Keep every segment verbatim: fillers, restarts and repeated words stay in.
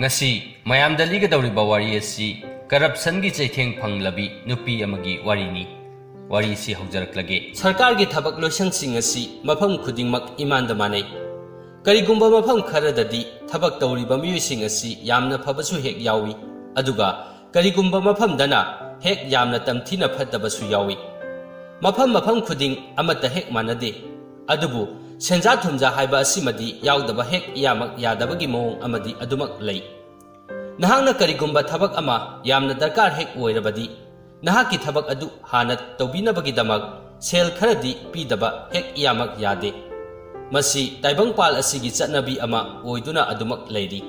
ꯉꯁꯤ ꯃꯌꯥꯝꯗ ꯂꯤꯒꯗꯧꯔꯤꯕ ꯋꯥꯔꯤ ꯑꯁꯤ ꯀꯔꯞꯁꯟꯒꯤ ꯆꯩꯊꯦꯡ ꯐꯪꯂꯕꯤ ꯅꯨꯄꯤ ꯑꯃꯒꯤ ꯋꯥꯔꯤꯅꯤ꯫ ꯋꯥꯔꯤꯁꯤ ꯍꯧꯖꯔꯛꯂꯒꯦ꯫ ꯁꯔꯀꯥꯔꯒꯤ ꯊꯕꯛ ꯂꯣꯏꯁꯪꯁꯤꯡ ꯑꯁꯤ ꯃꯐꯝ ꯈꯨꯗꯤꯡꯃꯛ ꯏꯃꯥꯟꯗ ꯃꯥꯟꯅꯩ꯫ ꯀꯔꯤꯒꯨꯝꯕ ꯃꯐꯝ ꯈꯔꯗꯗꯤ ꯊꯕꯛ ꯇꯧꯔꯤꯕ ꯃꯤꯑꯣꯏꯁꯤꯡ ꯑꯁꯤ ꯌꯥꯝꯅ ꯐꯕꯁꯨ ꯍꯦꯛ ꯌꯥꯎꯏ, ꯑꯗꯨꯒ ꯀꯔꯤꯒꯨꯝꯕ ꯃꯐꯝꯗꯅ ꯍꯦꯛ ꯌꯥꯝꯅ ꯇꯝꯊꯤꯅ ꯐꯠꯇꯕꯁꯨ ꯌꯥꯎꯏ꯫ ꯃꯐꯝ ꯃꯐꯝ ꯈꯨꯗꯤꯡ ꯑꯃꯠꯇ ꯍꯦꯛ ꯃꯥꯟꯅꯗꯦ꯫ ꯑꯗꯨꯕꯨ ꯁꯦꯟꯖꯥ ꯊꯨꯝꯖꯥ ꯍꯥꯏꯕ ꯑꯁꯤꯃꯗꯤ ꯌꯥꯎꯗꯕ ꯍꯦꯛ ꯏꯌꯥꯃꯛ ꯌꯥꯗꯕꯒꯤ ꯃꯑꯣꯡ ꯑꯃꯗꯤ ꯑꯗꯨꯃꯛ ꯂꯩ꯫ ꯅꯍꯥꯛꯅ ꯀꯔꯤꯒꯨꯝꯕ ꯊꯕꯛ ꯑꯃ ꯌꯥꯝꯅ ꯗꯔꯀꯥꯔ ꯍꯦꯛ ꯑꯣꯏꯔꯕꯗꯤ, ꯅꯍꯥꯛꯀꯤ ꯊꯕꯛ ꯑꯗꯨ ꯍꯥꯟꯅ ꯇꯧꯕꯤꯅꯕꯒꯤꯗꯃꯛ ꯁꯦꯜ ꯈꯔꯗꯤ ꯄꯤꯗꯕ ꯍꯦꯛ ꯏꯌꯥꯃꯛ ꯌꯥꯗꯦ꯫ ꯃꯁꯤ ꯇꯥꯏꯕꯪꯄꯥꯜ ꯑꯁꯤꯒꯤ ꯆꯠꯅꯕꯤ ꯑꯃ ꯑꯣꯏꯗꯨꯅ ꯑꯗꯨꯃꯛ ꯂꯩꯔꯤ꯫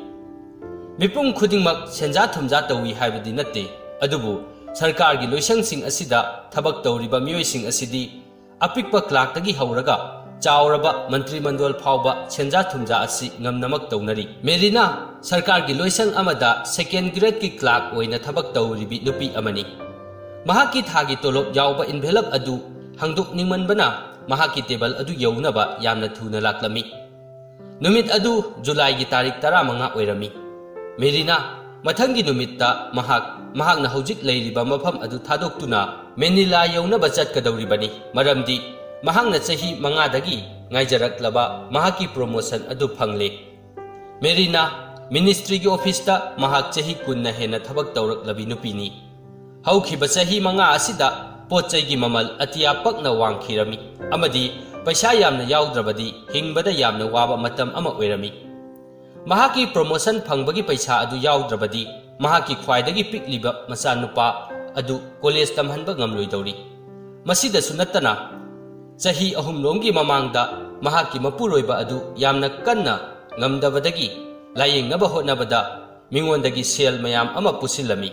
ꯃꯤꯄꯨꯝ ꯈꯨꯗꯤꯡꯃꯛ ꯁꯦꯟꯖꯥ ꯊꯨꯝꯖꯥ ꯇꯧꯏ ꯍꯥꯏꯕꯗꯤ ꯅꯠꯇꯦ, ꯑꯗꯨꯕꯨ ꯁꯔꯀꯥꯔꯒꯤ ꯂꯣꯏꯁꯪꯁꯤꯡ ꯑꯁꯤꯗ ꯊꯕꯛ ꯇꯧꯔꯤꯕ ꯃꯤꯑꯣꯏꯁꯤꯡ ꯑꯁꯤꯗꯤ ꯑꯄꯤꯛꯄ ꯀ꯭ꯂꯥꯔꯛꯇꯒꯤ ꯍꯧꯔꯒ ꯆꯥꯎꯔꯕ ꯃꯟꯇ꯭ꯔꯤ ꯃꯟꯗꯣꯜ ꯐꯥꯎꯕ ꯁꯦꯟꯖꯥ ꯊꯨꯝꯖꯥ ꯑꯁꯤ ꯉꯝꯅꯃꯛ ꯇꯧꯅꯔꯤ꯫ ꯃꯦꯔꯤꯅꯥ ꯁꯔꯀꯥꯔꯒꯤ ꯂꯣꯏꯁꯪ ꯑꯃꯗ ꯁꯦꯀꯦꯟ ꯒ꯭ꯔꯦꯗꯀꯤ ꯀ꯭ꯂꯥꯔꯛ ꯑꯣꯏꯅ ꯊꯕꯛ ꯇꯧꯔꯤꯕꯤ ꯅꯨꯄꯤ ꯑꯃꯅꯤ꯫ ꯃꯍꯥꯛꯀꯤ ꯊꯥꯒꯤ ꯇꯣꯂꯣꯞ ꯌꯥꯎꯕ ꯏꯟꯚꯦꯂꯞ ꯑꯗꯨ ꯍꯥꯡꯗꯣꯛꯅꯤꯡꯃꯟꯕꯅ ꯃꯍꯥꯛꯀꯤ ꯇꯦꯕꯜ ꯑꯗꯨ ꯌꯧꯅꯕ ꯌꯥꯝꯅ ꯊꯨꯅ ꯂꯥꯛꯂꯝꯃꯤ꯫ ꯅꯨꯃꯤꯠ ꯑꯗꯨ ꯖꯨꯂꯥꯏꯒꯤ ꯇꯥꯔꯤꯛ ꯇꯔꯥꯃꯉꯥ ꯑꯣꯏꯔꯝꯃꯤ꯫ ꯃꯦꯔꯤꯅꯥ ꯃꯊꯪꯒꯤ ꯅꯨꯃꯤꯠꯇ ꯃꯍꯥꯛ, ꯃꯍꯥꯛꯅ ꯍꯧꯖꯤꯛ ꯂꯩꯔꯤꯕ ꯃꯐꯝ ꯑꯗꯨ ꯊꯥꯗꯣꯛꯇꯨꯅ ꯃꯦꯅꯤꯂꯥ ꯌꯧꯅꯕ ꯆꯠꯀꯗꯧꯔꯤꯕꯅꯤ, ꯃꯔꯝꯗꯤ ꯃꯍꯥꯛꯅ ꯆꯍꯤ ꯃꯉꯥꯗꯒꯤ ꯉꯥꯏꯖꯔꯛꯂꯕ ꯃꯍꯥꯛꯀꯤ ꯄ꯭ꯔꯣꯃꯣꯁꯟ ꯑꯗꯨ ꯐꯪꯂꯦ꯫ ꯃꯦꯔꯤꯅꯥ ꯃꯤꯅꯤꯁꯇ꯭ꯔꯤꯒꯤ ꯑꯣꯐꯤꯁꯇ ꯃꯍꯥꯛ ꯆꯍꯤ ꯀꯨꯟꯅ ꯍꯦꯟꯅ ꯊꯕꯛ ꯇꯧꯔꯛꯂꯕꯤ ꯅꯨꯄꯤꯅꯤ꯫ ꯍꯧꯈꯤꯕ ꯆꯍꯤ ꯃꯉꯥ ꯑꯁꯤꯗ ꯄꯣꯠ ꯆꯩꯒꯤ ꯃꯃꯜ ꯑꯇꯤꯌꯥ ꯄꯛꯅ ꯋꯥꯡꯈꯤꯔꯝꯃꯤ ꯑꯃꯗꯤ ꯄꯩꯁꯥ ꯌꯥꯝꯅ ꯌꯥꯎꯗ꯭ꯔꯕꯗꯤ ꯍꯤꯡꯕꯗ ꯌꯥꯝꯅ ꯋꯥꯕ ꯃꯇꯝ ꯑꯃ ꯑꯣꯏꯔꯝꯃꯤ꯫ ꯃꯍꯥꯛꯀꯤ ꯄ꯭ꯔꯣꯃꯣꯁꯟ ꯐꯪꯕꯒꯤ ꯄꯩꯁꯥ ꯑꯗꯨ ꯌꯥꯎꯗ꯭ꯔꯕꯗꯤ ꯃꯍꯥꯛꯀꯤ ꯈ꯭ꯋꯥꯏꯗꯒꯤ ꯄꯤꯛꯂꯤꯕ ꯃꯆꯥꯅꯨꯄꯥ ꯑꯗꯨ ꯀꯣꯂꯦꯖ ꯇꯝꯍꯟꯕ ꯉꯝꯂꯣꯏꯗꯧꯔꯤ꯫ ꯃꯁꯤꯗꯁꯨ ꯅꯠꯇꯅ, ꯆꯍꯤ ꯑꯍꯨꯝ ꯂꯣꯝꯒꯤ ꯃꯃꯥꯡꯗ ꯃꯍꯥꯛꯀꯤ ꯃꯄꯨꯔꯣꯏꯕ ꯑꯗꯨ ꯌꯥꯝꯅ ꯀꯟꯅ ꯉꯝꯗꯕꯗꯒꯤ ꯂꯥꯌꯦꯡꯅꯕ ꯍꯣꯠꯅꯕꯗ ꯃꯤꯉꯣꯟꯗꯒꯤ ꯁꯦꯜ ꯃꯌꯥꯝ ꯑꯃ ꯄꯨꯁꯤꯜꯂꯝꯃꯤ꯫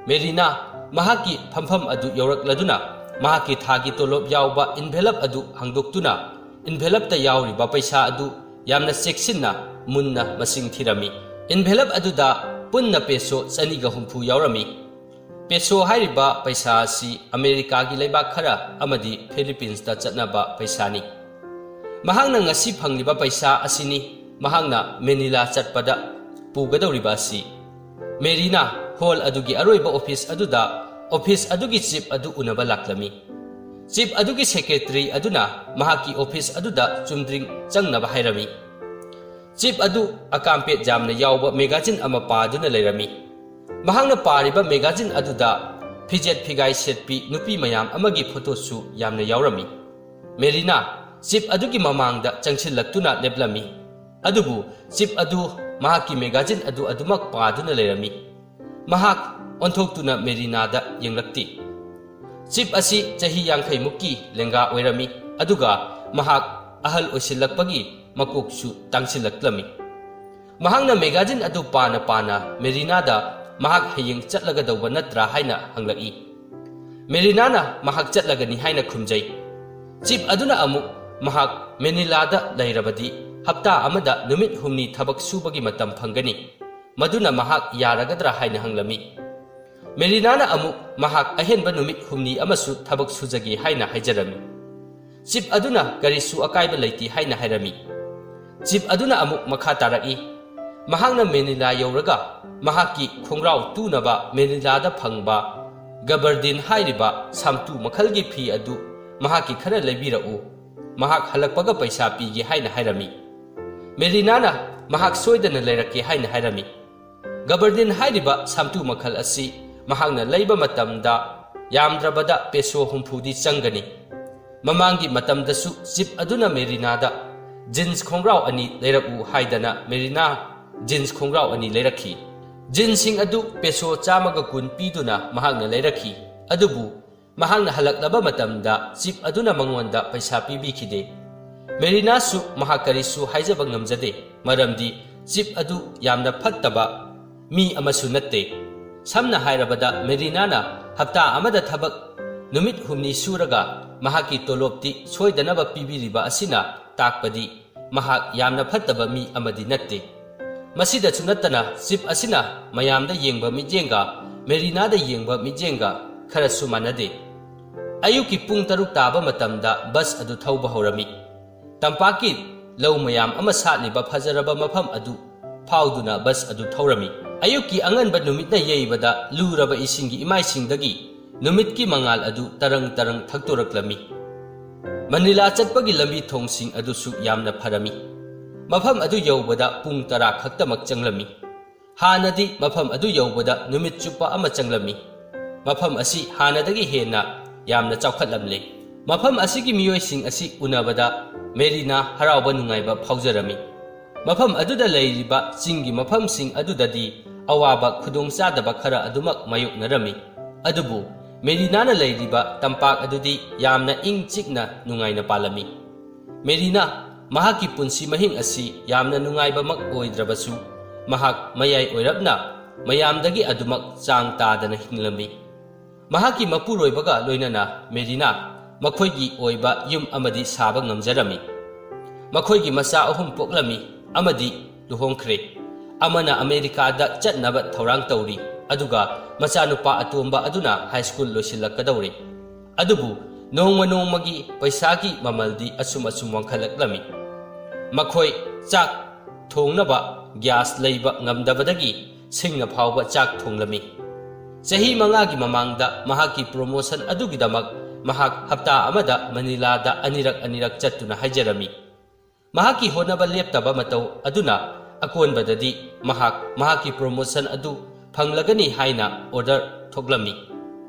ꯃꯦꯔꯤꯅꯥ ꯃꯍꯥꯛꯀꯤ ꯐꯝꯐꯝ ꯑꯗꯨ ꯌꯧꯔꯛꯂꯗꯨꯅ ꯃꯍꯥꯛꯀꯤ ꯊꯥꯒꯤ ꯇꯣꯂꯣꯞ ꯌꯥꯎꯕ ꯏꯟꯚꯦꯂꯞ ꯑꯗꯨ ꯍꯥꯡꯗꯣꯛꯇꯨꯅ ꯏꯟꯚꯦꯂꯞꯇ ꯌꯥꯎꯔꯤꯕ ꯄꯩꯁꯥ ꯑꯗꯨ ꯌꯥꯝꯅ ꯆꯦꯛꯁꯤꯟꯅ ꯃꯨꯟꯅ ꯃꯁꯤꯡ ꯊꯤꯔꯝꯃꯤ꯫ ꯏꯟꯚꯦꯂꯞ ꯑꯗꯨꯗ ꯄꯨꯟꯅ ꯄꯦꯁꯣ ꯆꯅꯤꯒ ꯍꯨꯝꯐꯨ ꯌꯥꯎꯔꯝꯃꯤ꯫ ꯄꯦꯁꯣ ꯍꯥꯏꯔꯤꯕ ꯄꯩꯁꯥ ꯑꯁꯤ ꯑꯃꯦꯔꯤꯀꯥꯒꯤ ꯂꯩꯕꯥꯛ ꯈꯔ ꯑꯃꯗꯤ ꯐꯤꯂꯤꯄꯤꯟꯁꯇ ꯆꯠꯅꯕ ꯄꯩꯁꯥꯅꯤ꯫ ꯃꯍꯥꯛꯅ ꯉꯁꯤ ꯐꯪꯂꯤꯕ ꯄꯩꯁꯥ ꯑꯁꯤꯅꯤ ꯃꯍꯥꯛꯅ ꯃꯦꯅꯤꯂꯥ ꯆꯠꯄꯗ ꯄꯨꯒꯗꯧꯔꯤꯕ ꯑꯁꯤ꯫ ꯃꯦꯔꯤꯅꯥ ꯍꯣꯜ ꯑꯗꯨꯒꯤ ꯑꯔꯣꯏꯕ ꯑꯣꯐꯤꯁ ꯑꯗꯨꯗ ꯑꯣꯐꯤꯁ ꯑꯗꯨꯒꯤ ꯆꯤꯞ ꯑꯗꯨ ꯎꯅꯕ ꯂꯥꯛꯂꯝꯃꯤ꯫ ꯆꯤꯞ ꯑꯗꯨꯒꯤ ꯁꯦꯀ꯭ꯔꯦꯇꯔꯤ ꯑꯗꯨꯅ ꯃꯍꯥꯛꯀꯤ ꯑꯣꯐꯤꯁ ꯑꯗꯨꯗ ꯆꯨꯝꯗ꯭ꯔꯤꯡ ꯆꯪꯅꯕ ꯍꯥꯏꯔꯝꯃꯤ꯫ ꯆꯤꯞ ꯑꯗꯨ ꯑꯀꯥꯝꯄꯦꯠ ꯌꯥꯝꯅ ꯌꯥꯎꯕ ꯃꯦꯒꯥꯖꯤꯟ ꯑꯃ ꯄꯥꯗꯨꯅ ꯂꯩꯔꯝꯃꯤ꯫ ꯃꯍꯥꯛꯅ ꯄꯥꯔꯤꯕ ꯃꯦꯒꯥꯖꯤꯟ ꯑꯗꯨꯗ ꯐꯤꯖꯦꯠ ꯐꯤꯒꯥꯏ ꯁꯦꯠꯄꯤ ꯅꯨꯄꯤ ꯃꯌꯥꯝ ꯑꯃꯒꯤ ꯐꯣꯇꯣꯁꯨ ꯌꯥꯝꯅ ꯌꯥꯎꯔꯝꯃꯤ꯫ ꯃꯦꯔꯤꯅꯥ ꯆꯤꯞ ꯑꯗꯨꯒꯤ ꯃꯃꯥꯡꯗ ꯆꯪꯁꯤꯜꯂꯛꯇꯨꯅ ꯂꯦꯞꯂꯝꯃꯤ꯫ ꯑꯗꯨꯕꯨ ꯆꯤꯞ ꯑꯗꯨ ꯃꯍꯥꯛꯀꯤ ꯃꯦꯒꯥꯖꯤꯟ ꯑꯗꯨ ꯑꯗꯨꯃꯛ ꯄꯥꯗꯨꯅ ꯂꯩꯔꯝꯃꯤ꯫ ꯃꯍꯥꯛ ꯑꯣꯟꯊꯣꯛꯇꯨꯅ ꯃꯦꯔꯤꯅꯥꯗ ꯌꯦꯡꯂꯛꯇꯦ꯫ ꯆꯤꯞ ꯑꯁꯤ ꯆꯍꯤ ꯌꯥꯡꯈꯩ ꯃꯨꯛꯀꯤ ꯂꯦꯡꯒꯥ ꯑꯣꯏꯔꯝꯃꯤ, ꯑꯗꯨꯒ ꯃꯍꯥꯛ ꯑꯍꯜ ꯑꯣꯏꯁꯤꯜꯂꯛꯄꯒꯤ ꯃꯀꯣꯛꯁꯨ ꯇꯥꯡꯁꯤꯜꯂꯛꯂꯝꯃꯤ꯫ ꯃꯍꯥꯛꯅ ꯃꯦꯒꯥꯖꯤꯟ ꯑꯗꯨ ꯄꯥꯅ ꯄꯥꯅ ꯃꯦꯔꯤꯅꯥꯗ ꯃꯍꯥꯛ ꯍꯌꯦꯡ ꯆꯠꯂꯒꯗꯧꯕ ꯅꯠꯇ꯭ꯔꯥ ꯍꯥꯏꯅ ꯍꯪꯂꯛꯏ꯫ ꯃꯦꯔꯤꯅꯥꯅ ꯃꯍꯥꯛ ꯆꯠꯂꯒꯅꯤ ꯍꯥꯏꯅ ꯈꯨꯝꯖꯩ꯫ ꯆꯤꯞ ꯑꯗꯨꯅ ꯑꯃꯨꯛ ꯃꯍꯥꯛ ꯃꯦꯅꯤꯂꯥꯗ ꯂꯩꯔꯕꯗꯤ ꯍꯞꯇꯥ ꯑꯃꯗ ꯅꯨꯃꯤꯠ ꯍꯨꯝꯅꯤ ꯊꯕꯛ ꯁꯨꯕꯒꯤ ꯃꯇꯝ ꯐꯪꯒꯅꯤ, ꯃꯗꯨꯅ ꯃꯍꯥꯛ ꯌꯥꯔꯒꯗ꯭ꯔꯥ ꯍꯥꯏꯅ ꯍꯪꯂꯝꯃꯤ꯫ ꯃꯦꯔꯤꯅꯥꯅ ꯑꯃꯨꯛ ꯃꯍꯥꯛ ꯑꯍꯦꯟꯕ ꯅꯨꯃꯤꯠ ꯍꯨꯝꯅꯤ ꯑꯃꯁꯨ ꯊꯕꯛ ꯁꯨꯖꯒꯦ ꯍꯥꯏꯅ ꯍꯥꯏꯖꯔꯝꯃꯤ꯫ ꯆꯤꯞ ꯑꯗꯨꯅ ꯀꯔꯤꯁꯨ ꯑꯀꯥꯏꯕ ꯂꯩꯇꯦ ꯍꯥꯏꯅ ꯍꯥꯏꯔꯝꯃꯤ꯫ ꯆꯤꯞ ꯑꯗꯨꯅ ꯑꯃꯨꯛ ꯃꯈꯥ ꯇꯥꯔꯛꯏ, ꯃꯍꯥꯛꯅ ꯃꯦꯅꯤꯂꯥ ꯌꯧꯔꯒ ꯃꯍꯥꯛꯀꯤ ꯈꯣꯡꯒ꯭ꯔꯥꯎ ꯇꯨꯅꯕ ꯃꯦꯅꯤꯂꯥꯗ ꯐꯪꯕ ꯒꯕꯔꯗꯤꯟ ꯍꯥꯏꯔꯤꯕ ꯁꯥꯝꯇꯨ ꯃꯈꯜꯒꯤ ꯐꯤ ꯑꯗꯨ ꯃꯍꯥꯛꯀꯤ ꯈꯔ ꯂꯩꯕꯤꯔꯛꯎ, ꯃꯍꯥꯛ ꯍꯜꯂꯛꯄꯒ ꯄꯩꯁꯥ ꯄꯤꯒꯦ ꯍꯥꯏꯅ ꯍꯥꯏꯔꯝꯃꯤ꯫ ꯃꯦꯔꯤꯅꯥꯅ ꯃꯍꯥꯛ ꯁꯣꯏꯗꯅ ꯂꯩꯔꯛꯀꯦ ꯍꯥꯏꯅ ꯍꯥꯏꯔꯝꯃꯤ꯫ ꯒꯕꯔꯗꯤꯟ ꯍꯥꯏꯔꯤꯕ ꯁꯥꯝꯇꯨ ꯃꯈꯜ ꯑꯁꯤ ꯃꯍꯥꯛꯅ ꯂꯩꯕ ꯃꯇꯝꯗ ꯌꯥꯝꯗ꯭ꯔꯕꯗ ꯄꯦꯁꯣ ꯍꯨꯝꯐꯨꯗꯤ ꯆꯪꯒꯅꯤ꯫ ꯃꯃꯥꯡꯒꯤ ꯃꯇꯝꯗꯁꯨ ꯆꯤꯞ ꯑꯗꯨꯅ ꯃꯦꯔꯤꯅꯥꯗ ꯖꯤꯟꯁ ꯈꯣꯡꯒ꯭ꯔꯥꯎ ꯑꯅꯤ ꯂꯩꯔꯛꯎ ꯍꯥꯏꯗꯅ ꯃꯦꯔꯤꯅꯥ ꯖꯤꯟꯁ ꯈꯣꯡꯒ꯭ꯔꯥꯎ ꯑꯅꯤ ꯂꯩꯔꯛꯈꯤ꯫ ꯖꯤꯟꯁꯁꯤꯡ ꯑꯗꯨ ꯄꯦꯁꯣ ꯆꯥꯝꯃꯒ ꯀꯨꯟ ꯄꯤꯗꯨꯅ ꯃꯍꯥꯛꯅ ꯂꯩꯔꯛꯈꯤ꯫ ꯑꯗꯨꯕꯨ ꯃꯍꯥꯛꯅ ꯍꯜꯂꯛꯂꯕ ꯃꯇꯝꯗ ꯆꯤꯞ ꯑꯗꯨꯅ ꯃꯉꯣꯟꯗ ꯄꯩꯁꯥ ꯄꯤꯕꯤꯈꯤꯗꯦ꯫ ꯃꯦꯔꯤꯅꯥꯁꯨ ꯃꯍꯥꯛ ꯀꯔꯤꯁꯨ ꯍꯥꯏꯖꯕ ꯉꯝꯖꯗꯦ, ꯃꯔꯝꯗꯤ ꯆꯤꯞ ꯑꯗꯨ ꯌꯥꯝꯅ ꯐꯠꯇꯕ ꯃꯤ ꯑꯃꯁꯨ ꯅꯠꯇꯦ꯫ ꯁꯝꯅ ꯍꯥꯏꯔꯕꯗ, ꯃꯦꯔꯤꯅꯥꯅ ꯍꯞꯇꯥ ꯑꯃꯗ ꯊꯕꯛ ꯅꯨꯃꯤꯠ ꯍꯨꯝꯅꯤ ꯁꯨꯔꯒ ꯃꯍꯥꯛꯀꯤ ꯇꯣꯂꯣꯞꯇꯤ ꯁꯣꯏꯗꯅꯕ ꯄꯤꯕꯤꯔꯤꯕ ꯑꯁꯤꯅ ꯇꯥꯛꯄꯗꯤ ꯃꯍꯥꯛ ꯌꯥꯝꯅ ꯐꯠꯇꯕ ꯃꯤ ꯑꯃꯗꯤ ꯅꯠꯇꯦ꯫ ꯃꯁꯤꯗꯁꯨ ꯅꯠꯇꯅ, ꯆꯤꯞ ꯑꯁꯤꯅ ꯃꯌꯥꯝꯗ ꯌꯦꯡꯕ ꯃꯤꯠꯌꯦꯡꯒ ꯃꯦꯔꯤꯅꯥꯗ ꯌꯦꯡꯕ ꯃꯤꯠꯌꯦꯡꯒ ꯈꯔꯁꯨ ꯃꯥꯟꯅꯗꯦ꯫ ꯑꯌꯨꯛꯀꯤ ꯄꯨꯡ ꯇꯔꯨꯛ ꯇꯥꯕ ꯃꯇꯝꯗ ꯕꯁ ꯑꯗꯨ ꯊꯧꯕ ꯍꯧꯔꯝꯃꯤ꯫ ꯇꯝꯄꯥꯛꯀꯤ ꯂꯧ ꯃꯌꯥꯝ ꯑꯃ ꯁꯥꯠꯂꯤꯕ ꯐꯖꯔꯕ ꯃꯐꯝ ꯑꯗꯨ ꯐꯥꯎꯗꯨꯅ ꯕꯁ ꯑꯗꯨ ꯊꯧꯔꯝꯃꯤ꯫ ꯑꯌꯨꯛꯀꯤ ꯑꯉꯟꯕ ꯅꯨꯃꯤꯠꯅ ꯌꯩꯕꯗ ꯂꯨꯔꯕ ꯏꯁꯤꯡꯒꯤ ꯏꯃꯥꯏꯁꯤꯡꯗꯒꯤ ꯅꯨꯃꯤꯠꯀꯤ ꯃꯉꯥꯜ ꯑꯗꯨ ꯇꯔꯪ ꯇꯔꯪ ꯊꯛꯇꯣꯔꯛꯂꯝꯃꯤ꯫ ꯃꯅꯤꯂꯥ ꯆꯠꯄꯒꯤ ꯂꯝꯕꯤ ꯊꯣꯡꯁꯤꯡ ꯑꯗꯨꯁꯨ ꯌꯥꯝꯅ ꯐꯔꯝꯃꯤ꯫ ꯃꯐꯝ ꯑꯗꯨ ꯌꯧꯕꯗ ꯄꯨꯡ ꯇꯔꯥ ꯈꯛꯇꯃꯛ ꯆꯪꯂꯝꯃꯤ꯫ ꯍꯥꯟꯅꯗꯤ ꯃꯐꯝ ꯑꯗꯨ ꯌꯧꯕꯗ ꯅꯨꯃꯤꯠ ꯆꯨꯞꯄ ꯑꯃ ꯆꯪꯂꯝꯃꯤ꯫ ꯃꯐꯝ ꯑꯁꯤ ꯍꯥꯟꯅꯗꯒꯤ ꯍꯦꯟꯅ ꯌꯥꯝꯅ ꯆꯥꯎꯈꯠꯂꯝꯂꯦ꯫ ꯃꯐꯝ ꯑꯁꯤꯒꯤ ꯃꯤꯑꯣꯏꯁꯤꯡ ꯑꯁꯤ ꯎꯅꯕꯗ ꯃꯦꯔꯤꯅꯥ ꯍꯔꯥꯎꯕ ꯅꯨꯡꯉꯥꯏꯕ ꯐꯥꯎꯖꯔꯝꯃꯤ꯫ ꯃꯐꯝ ꯑꯗꯨꯗ ꯂꯩꯔꯤꯕ ꯆꯤꯡꯒꯤ ꯃꯐꯝꯁꯤꯡ ꯑꯗꯨꯗꯗꯤ ꯑꯋꯥꯕ ꯈꯨꯗꯣꯡꯆꯥꯗꯕ ꯈꯔ ꯑꯗꯨꯃꯛ ꯃꯥꯌꯣꯛꯅꯔꯝꯃꯤ꯫ ꯑꯗꯨꯕꯨ ꯃꯦꯔꯤꯅꯥꯅ ꯂꯩꯔꯤꯕ ꯇꯝꯄꯥꯛ ꯑꯗꯨꯗꯤ ꯌꯥꯝꯅ ꯏꯪ ꯆꯤꯛꯅ ꯅꯨꯡꯉꯥꯏꯅ ꯄꯥꯜꯂꯝꯃꯤ꯫ ꯃꯦꯔꯤꯅꯥ ꯃꯍꯥꯛꯀꯤ ꯄꯨꯟꯁꯤ ꯃꯍꯤꯡ ꯑꯁꯤ ꯌꯥꯝꯅ ꯅꯨꯡꯉꯥꯏꯕꯃꯛ ꯑꯣꯏꯗ꯭ꯔꯕꯁꯨ, ꯃꯍꯥꯛ ꯃꯌꯥꯏ ꯑꯣꯏꯔꯞꯅ ꯃꯌꯥꯝꯗꯒꯤ ꯑꯗꯨꯃꯛ ꯆꯥꯡ ꯇꯥꯗꯅ ꯍꯤꯡꯂꯝꯃꯤ꯫ ꯃꯍꯥꯛꯀꯤ ꯃꯄꯨꯔꯣꯏꯕꯒ ꯂꯣꯏꯅꯅ ꯃꯦꯔꯤꯅꯥ ꯃꯈꯣꯏꯒꯤ ꯑꯣꯏꯕ ꯌꯨꯝ ꯑꯃꯗꯤ ꯁꯥꯕ ꯉꯝꯖꯔꯝꯃꯤ꯫ ꯃꯈꯣꯏꯒꯤ ꯃꯆꯥ ꯑꯍꯨꯝ ꯄꯣꯛꯂꯝꯃꯤ ꯑꯃꯗꯤ ꯂꯨꯍꯣꯡꯈ꯭ꯔꯦ꯫ ꯑꯃꯅ ꯑꯃꯦꯔꯤꯀꯥꯗ ꯆꯠꯅꯕ ꯊꯧꯔꯥꯡ ꯇꯧꯔꯤ, ꯑꯗꯨꯒ ꯃꯆꯥꯅꯨꯄꯥ ꯑꯇꯣꯝꯕ ꯑꯗꯨꯅ ꯍꯥꯏ ꯁ꯭ꯀꯨꯜ ꯂꯣꯏꯁꯤꯜꯂꯛꯀꯗꯧꯔꯤ꯫ ꯑꯗꯨꯕꯨ ꯅꯣꯡꯃ ꯅꯣꯡꯃꯒꯤ ꯄꯩꯁꯥꯒꯤ ꯃꯃꯜꯗꯤ ꯑꯁꯨꯝ ꯑꯁꯨꯝ ꯋꯥꯡꯈꯠꯂꯛꯂꯝꯃꯤ꯫ ꯃꯈꯣꯏ ꯆꯥꯛ ꯊꯣꯡꯅꯕ ꯒ꯭ꯌꯥꯁ ꯂꯩꯕ ꯉꯝꯗꯕꯗꯒꯤ ꯁꯤꯡꯅ ꯐꯥꯎꯕ ꯆꯥꯛ ꯊꯣꯡꯂꯝꯃꯤ꯫ ꯆꯍꯤ ꯃꯉꯥꯒꯤ ꯃꯃꯥꯡꯗ ꯃꯍꯥꯛꯀꯤ ꯄ꯭ꯔꯣꯃꯣꯁꯟ ꯑꯗꯨꯒꯤꯗꯃꯛ ꯃꯍꯥꯛ ꯍꯞꯇꯥ ꯑꯃꯗ ꯃꯅꯤꯂꯥꯗ ꯑꯅꯤꯔꯛ ꯑꯅꯤꯔꯛ ꯆꯠꯇꯨꯅ ꯍꯥꯏꯖꯔꯝꯃꯤ꯫ ꯃꯍꯥꯛꯀꯤ ꯍꯣꯠꯅꯕ ꯂꯦꯞꯇꯕ ꯃꯇꯧ ꯑꯗꯨꯅ ꯑꯀꯣꯟꯕꯗꯗꯤ ꯃꯍꯥꯛ ꯃꯍꯥꯛꯀꯤ ꯄ꯭ꯔꯣꯃꯣꯁꯟ ꯑꯗꯨ ꯐꯪꯂꯒꯅꯤ ꯍꯥꯏꯅ ꯑꯣꯔꯗꯔ ꯊꯣꯛꯂꯝꯃꯤ꯫